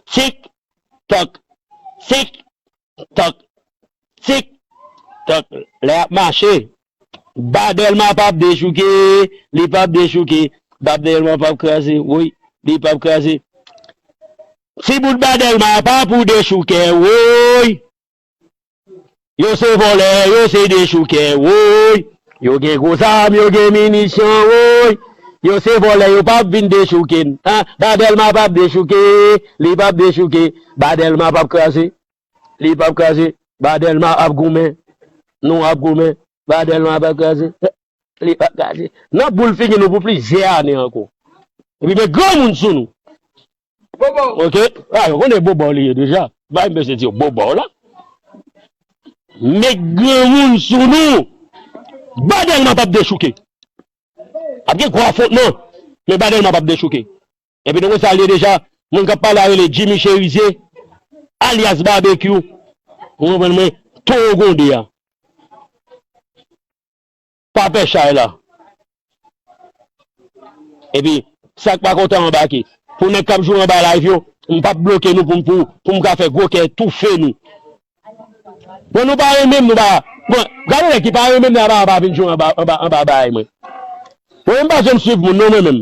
tik, tak, tik, tak, tik, tak, lè y ap mache, Ba Dèlma p ap dechouke, li p ap dechouke. Ba Dèlma p ap kraze, woy, li p ap kraze. Ti bout Ba Dèlma pa pou dechouke, woy. Yo se vòlè, yo se dechoukè, woy. Yo gen gwo zam, yo gen minisyon, woy. Yo se vòlè, yo p ap vin dechouke n. Ba Dèlma p ap dechouke, li p ap dechouke. Ba Dèlma p ap kraze, li p ap kraze. Ba Dèlma ap goumen, nou ap goumen. Ba Dèlma p ap kraze, li p ap kraze. N ap boule figi nou pou plizyè ane ankò. Epi met granmoun sou nou. Bobo. Oke? A, yo konnen bobo li ye deja. Bay m bezwen di yo bobo la. Met granmoun sou nou. Ba Dèlma p ap dechouke. Ap gen gwo afwontman. Men Ba Dèlma p ap dechouke. Epi nou konn sa l ye deja. Moun k ap pale a rele Jimmy Cherizier, alyas Babekyou. Ou konprann mwen? Towo Gonde a. Pa pè chay la. Epi, sa k pa kontan anbake. Pou nèg k ap jwe anba live yo, m p ap bloke nou pou m, pou, pou m ka fè gwo kè toufe nou. Bon, nou pa renmen m, nou pa. Bon, gade nèg ki pa renmen m nan, pa, pa vin jwe anba, anba, anba bagay mwen. Bon, m pa janm swiv moun, non, mwen menm.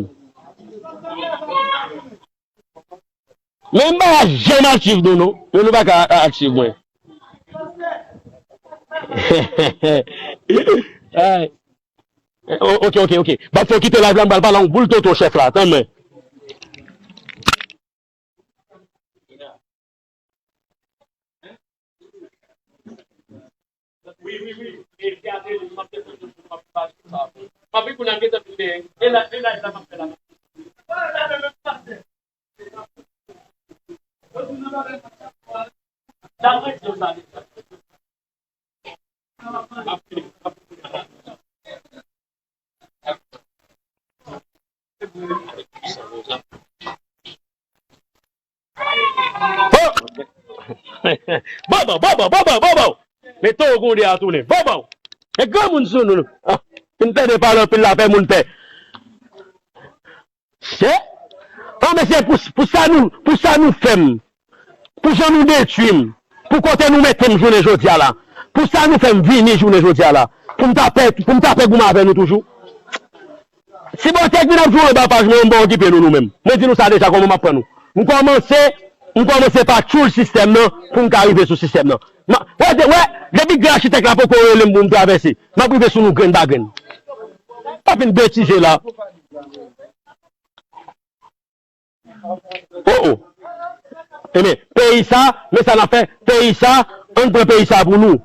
Men m pa janm ap swiv nou, non. Men nou pa ka a-, ap swiv mwen. Ay. O-, oke, oke, oke. Ba fò kite live la, m pral pale yon boul toto chèf la. Tann mwen. Wi, wi, wi. E gade, m ap defann nou, m ap pale sa. M ap vin kounye a, gentan vin dèyè. E la, e la, e la, m ap fè la. Oh! Bobo, bobo, bobo, bobo! Men Towo Gonde a tounen. Bobo! E granmoun sou nou. Ah, m tande pale anpil la fè moun pè. Chè? An, mesye, pou, pou sa nou, pou sa nou fè m, pou jan nou detwi m, pou kote nou mete m jounen jodi a la, pou sa nou fè m vini jounen jodi a la, pou m ta pè, pou m ta pè goumen avè nou toujou. Si Bòtèk vin ap jwe anba paj mwen, m pa okipe nou, nou menm. Mwen di nou sa deja, kòman m ap pran nou. M kòmanse, m kòmanse pa tchoul sistèm nan pou m ka rive sou sistèm nan. Ma, wè, de, wè, depi gran achitèk la poko rele m pou m travèse, m ap rive sou nou grenn pa grenn. Pa vin betize la. Oh, oh. Ebyen, peyi sa, men sa n ap fè, peyi sa, ann pran peyi sa pou nou.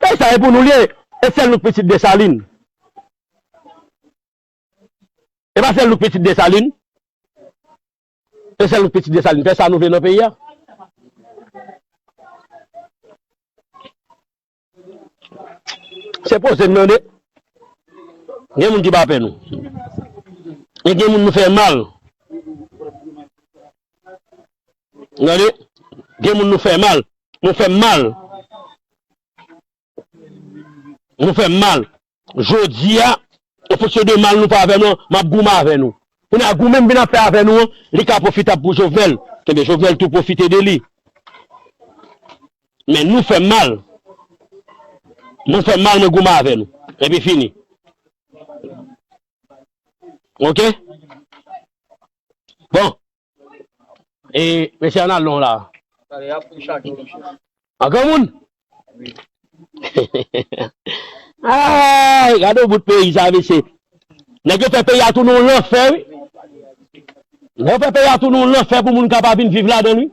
Peyi sa, e pou nou l ye, e sèl nou k pitit Desalin. E pa sèl nou k pitit Desalin. E sèl pitit Desalin fè sa nou vle nan peyi a. Se poze m tande. Gen moun ki pa pè nou. E gen moun nou fè mal. Tande. Gen moun nou fè mal. Nou fè m mal. Nou fè m mal. Jodi a, an fonksyon de mal nou fè avè nou an, m ap goumen avè nou. Kounye a, goumen m vin ap fè avè nou an, li ka pwofitab pou Jovenel. Ebyen, Jovenel tou pwofite de li. Men nou fè m mal. Nou fè m mal, mwen goumen avè nou. Epi fini. Oke? Bon. E, mesye, ann al non la. An granmoun? Ay, gade yon bout peyi sa, mesye. Nèg yo fè peyi a tounen yon lanfè, wi. Nèg yo fè peyi a tounen yon lanfè pou moun ka pa vin viv ladan l, wi.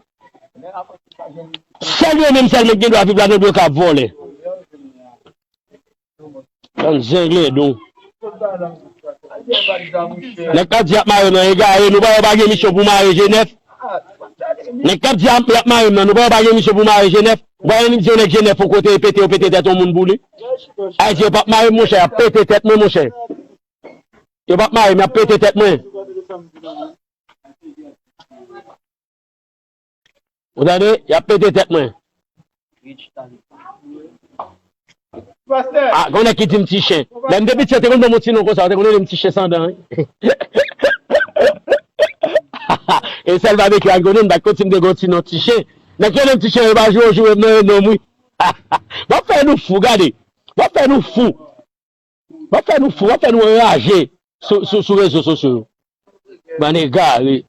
Sèl yo menm sèlman ki gen dwa viv ladan l, yo ka ap vòlè. Bann zenglendon. Nèg k ap di y ap mare m nan egare, nou pa wè pa gen misyon pou mare G nèf. Nèg k ap di y ap mare m nan, nou pa wè pa gen misyon pou mare G nèf. Ou pa wè misyon nèg G nèf yon kote e pete, yo pete tèt yon moun pou li. Ayiti, yo p ap mare m, monchè, y ap pete tèt mwen, monchè. Yo p ap mare m, y ap pete tèt mwen. Ou tande? Y ap pete tèt mwen. Ah, gen yon nèg ki di m ti chen. Lè m te piti, yo te konn ban m yon ti non konsa, yo te konn rele m ti chen san dan, wi. E sèl babekyou a ki konnen m, pa t konn si m te gen yon ti non ti chen. Nèg ki rele m ti chen, yo pa joure, joure m nan, non, wi. W ap fè nou fou, gade. W ap fè nou fou. W ap fè nou fou, w ap fè nou anraje sou, sou, sou rezo sosyo yo. Bann egare.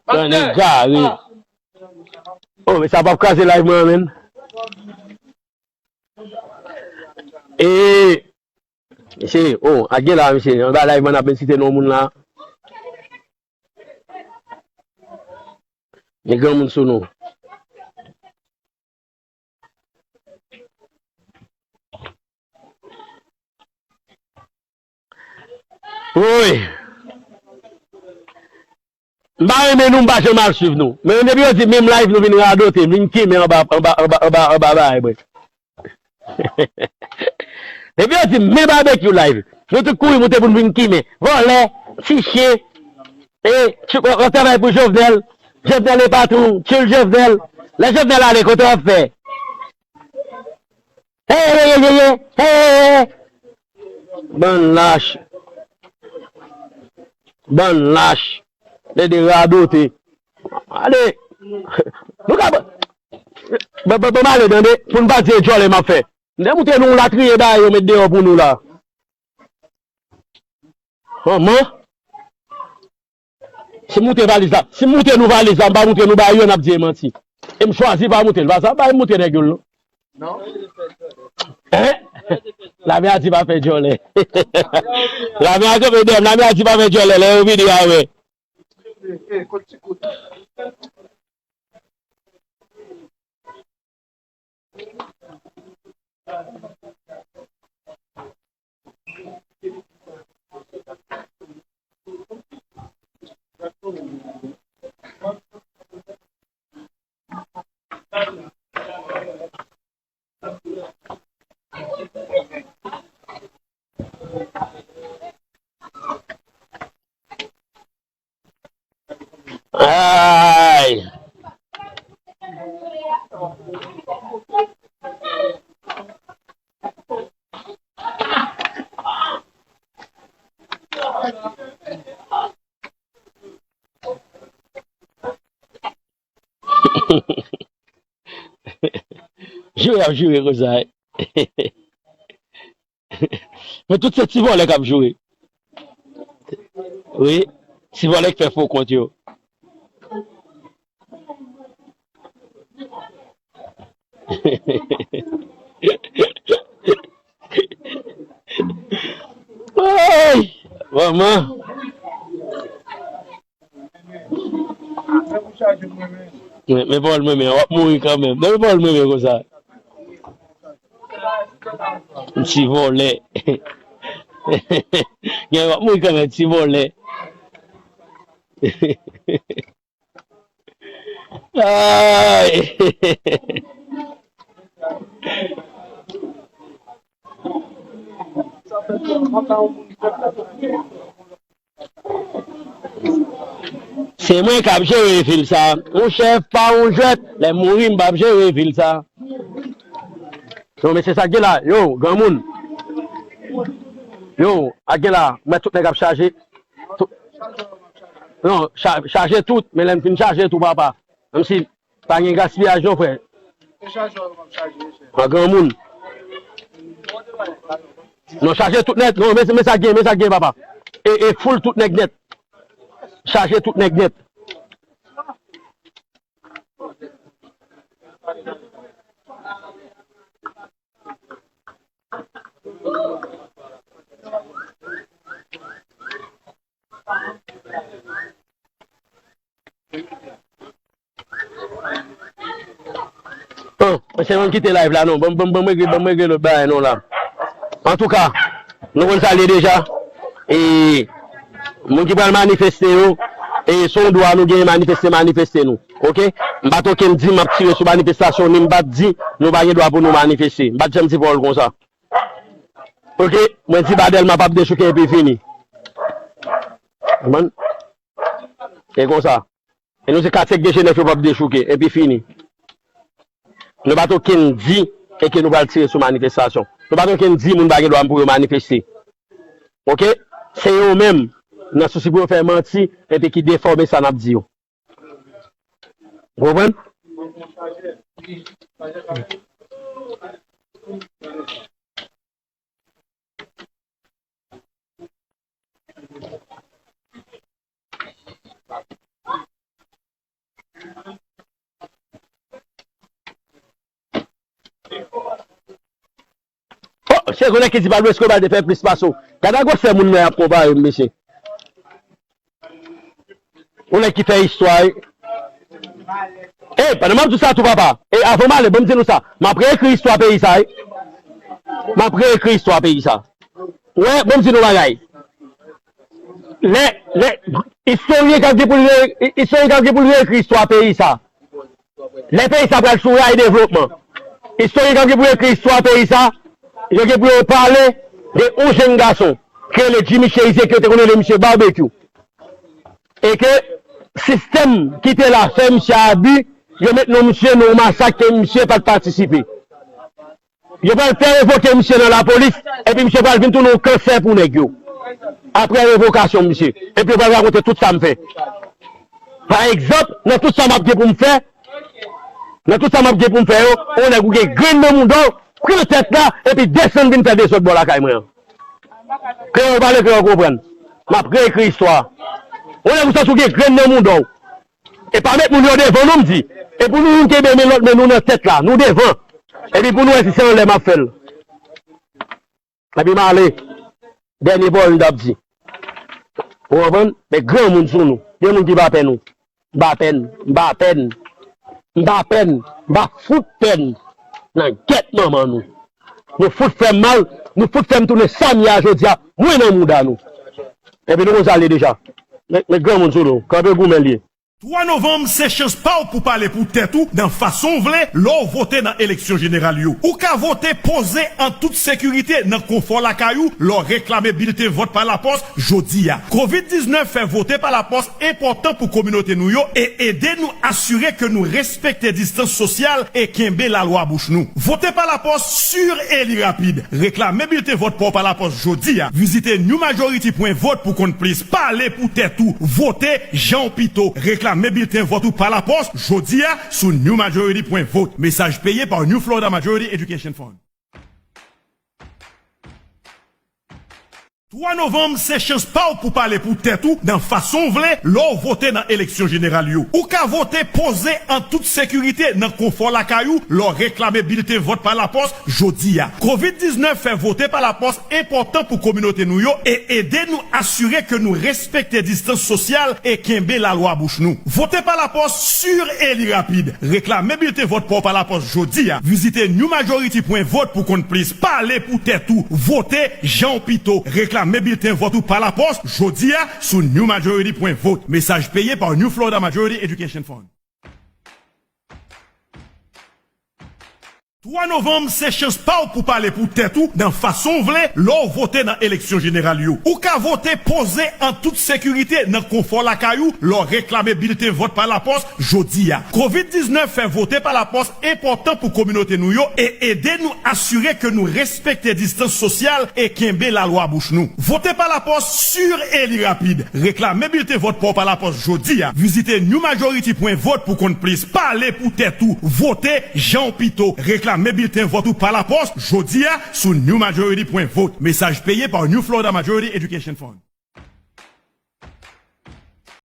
Bann egare. Oh, men sa p ap kraze live mwen an, menm. E, mesye, oh, a gen la, mesye, anba live mwen ap menm site non moun la. Gen granmoun sou nou. Woy! M pa renmen nou, m pa janm al swiv nou. Men depi yo di menm live nou vin radote, vin kimen anba, anba, anba, anba, anba bagay mwen. Depi yo di men babekyou live, nou tout kouri moute pou n vin kimen. Vòlè, ti chen, e, w ap travay pou Jovenel. Jovenel e patwon, tchoul Jovenel. Lè Jovenel ale, kote w ap fè? Hey, hey, hey, hey, hey, hey, hey. Bann lach. Bann lach. Tande radote. Ale. Nou ka ban, ban, ban, ban m ale, tande. Pou n pa di e djòlè m ap fè. M te montre nou latriye bagay yo met deyò pou nou la. Manman. Si m moute valiz la, si m moute nou valiz la, m pa montre nou bagay yo, n ap di e manti. E m chwazi pa moute l. Pa sa, pa m moute nèg yo l non. Non. Hein? Lame a di pa fè djòlè. Lame a kanpe dèyè m, lame a di pa fè djòlè, lè yo vini a wè. Ay! Joure ap joure konsa. Men tout se ti vòlè k ap joure. Wi, ti vòlè k fè fo kont yo. Ay! Manman! Men, men pawòl mwen men, w ap mouri kanmenm. Men pawòl mwen men konsa. M ti vòlè. Gen w ap mouri kanmenm, ti vòlè. Ay! Se mwen k ap jere vil sa. Yon chèf pa yon jwèt. Lè m mouri, m p ap jere vil sa. Yo, mesye, sa k gen la? Yo, granmoun. Yo, sa k gen la? M wè tout nèg ap chaje. Tout, non, cha-, chaje tout, men lè m fin chaje tou, papa. Menm si pa gen gaspiyaj non, frè. An granmoun. Non, chaje tout nèt. Non, men, men sa gen, men sa gen, papa. E, e full tout nèg nèt. Chaje tout nèg nèt. Oh, se mwen kite live la non. Ban, ban, ban m regle, ban m regle lòt bagay non la. Antouka, nou konn sa l ye deja. E moun ki pral manifeste yo, e se yon dwa nou genyen manifeste, manifeste nou. Oke? M pa t okenn di m ap tire sou manifestasyon, ni m pa t di nou pa gen dwa pou nou manifeste. M pa t janm di pawòl konsa. Oke? Mwen di ba Dèlma p ap dechouke epi fini. Konprann? E konsa. E nou se katye k gen jenèf yo p ap dechouke, epi fini. Nou pa t okenn di e ke nou pral tire sou manifestasyon. Nou pa t okenn di moun pa gen dwa pou yo manifeste. Oke? Se yo menm, nan sousi pou yo fè manti, epi ki defòme sa n ap di yo. Ou konprann? Oh, se konnen ki di Pablo Escobar te fè plis pase w. Gade a gwosè moun nan y ap konpare m, mesye. Yon nèg ki fè istwa, wi. E, pandan m ap di w sa tou, papa. E, avan m ale, ban m di nou sa. M ap reekri istwa peyi sa, wi. M ap reekri istwa peyi sa. Wè, ban m di nou bagay. Lè, lè, istoryen k ap gen pou l re-, istoryen k ap gen pou l reekri istwa peyi sa. Lè peyi sa pral sou ray devlopman, istoryen k ap gen pou yo ekri istwa peyi sa, yo gen pou yo pale de yon jenn gason ki rele Jimmy Chérizier, ke yo te konn rele misye Barbecue. E ke sistèm ki te la fè misye abi, yo met non misye nan yon masak ke misye pa t patisipe. Yo pral fè revoke misye nan lapolis, epi misye pral vin tounen yon kansè pou nèg yo. Apre revokasyon misye. Epi yo pral rakonte tout sa m fè. Pa egzanp, nan tout sa m ap gen pou m fè, nan tout sa m ap gen pou m fè yo, yon nèg ou gen grenn nan mouda w, pran tèt la, epi desann vin fè dezòd bò lakay mwen an. Kreyòl pale, kreyòl konprann. M ap reekri istwa. Yon nèg ou santi w gen grenn nan mouda w. E pa met moun yo devan nou, m di. E pou nou youn kenbe men lòt men nou nan tèt la, nou devan. Epi pou nou wè si se anlè m ap fè l. Epi m ale. Dènye pawòl m t ap di. Ou konprann? Men granmoun sou nou. Gen moun ki pa pè nou. M pa pè n, m pa pè n, m pa pè n, m pa fout pè n. Nan gèt manman nou. Nou fout fè m mal, nou fout fè m tounen sa m ye a jodi a, mwen nan mouda nou. Epi nou konn sa l ye deja. Men, men granmoun sou nou, kanpe goumen l ye. Twa novanm, se chans pa w pou pale pou tèt ou nan fason w vle lè w vote nan eleksyon jeneral yo. Ou ka vote poze an tout sekirite nan konfò lakay ou lè w reklame bilten vòt pa lapòs jodi a. Kovid diznèf fè vote pa lapòs enpòtan pou kominote nou yo e ede nou asire ke nou respekte distans sosyal e kenbe lalwa bouch nou. Vote pa lapòs, si e li rapid. Reklame bilten vòt pa w pa lapòs jodi a. Vizite new majority pwen vote pou konn plis. Pale pou tèt ou. Vote jan w pito. Reklame bilten vòt ou pa lapòs jodi a sou new majority pwen vote. Mesaj peye pa New Florida Majority Education Fund. Twa novanm, se chans pa w pou pale pou tèt ou nan fason w vle lè w vote nan eleksyon jeneral yo. Ou ka vote poze an tout sekirite nan konfò lakay ou lè w reklame bilten vòt pa lapòs jodi a. Kovid diznèf fè vote pa lapòs enpòtan pou kominote nou yo e ede nou asire ke nou respekte distans sosyal e kenbe lalwa bouch nou. Vote pa lapòs, si e li rapid. Reklame bilten vòt pa w pa lapòs jodi a. Vizite new majority pwen vote pou konn plis. Pale pou tèt ou. Vote jan w pito. Reklame Reklame bilten vòt ou pa lapòs jodi a sou New Majority pwen vote. Mesaj peye pa New Florida Majority Education Fund. Twa novanm se chans pa w pou pale pou tèt ou nan fason w vle lè w vote nan eleksyon jeneral yo. Ou ka vote poze an tout sekirite nan konfò lakay ou lè w reklame bilten vòt pa lapòs jodi a. Kovid diznèf fè vote pa lapòs enpòtan pou kominote nou yo e ede nou asire ke nou respekte distans sosyal e kenbe lalwa bouch nou. Vote pa lapòs si e li rapid. Reklame bilten vòt pa w pa lapòs jodi a. Vizite new majority pwen vote pou konn plis. Pale pou tèt ou. Vote jan w pito. Reklame bilten vòt ou pa lapòs jodi a sou new majority pwen vote. Mesaj peye pa New Florida Majority Education Fund.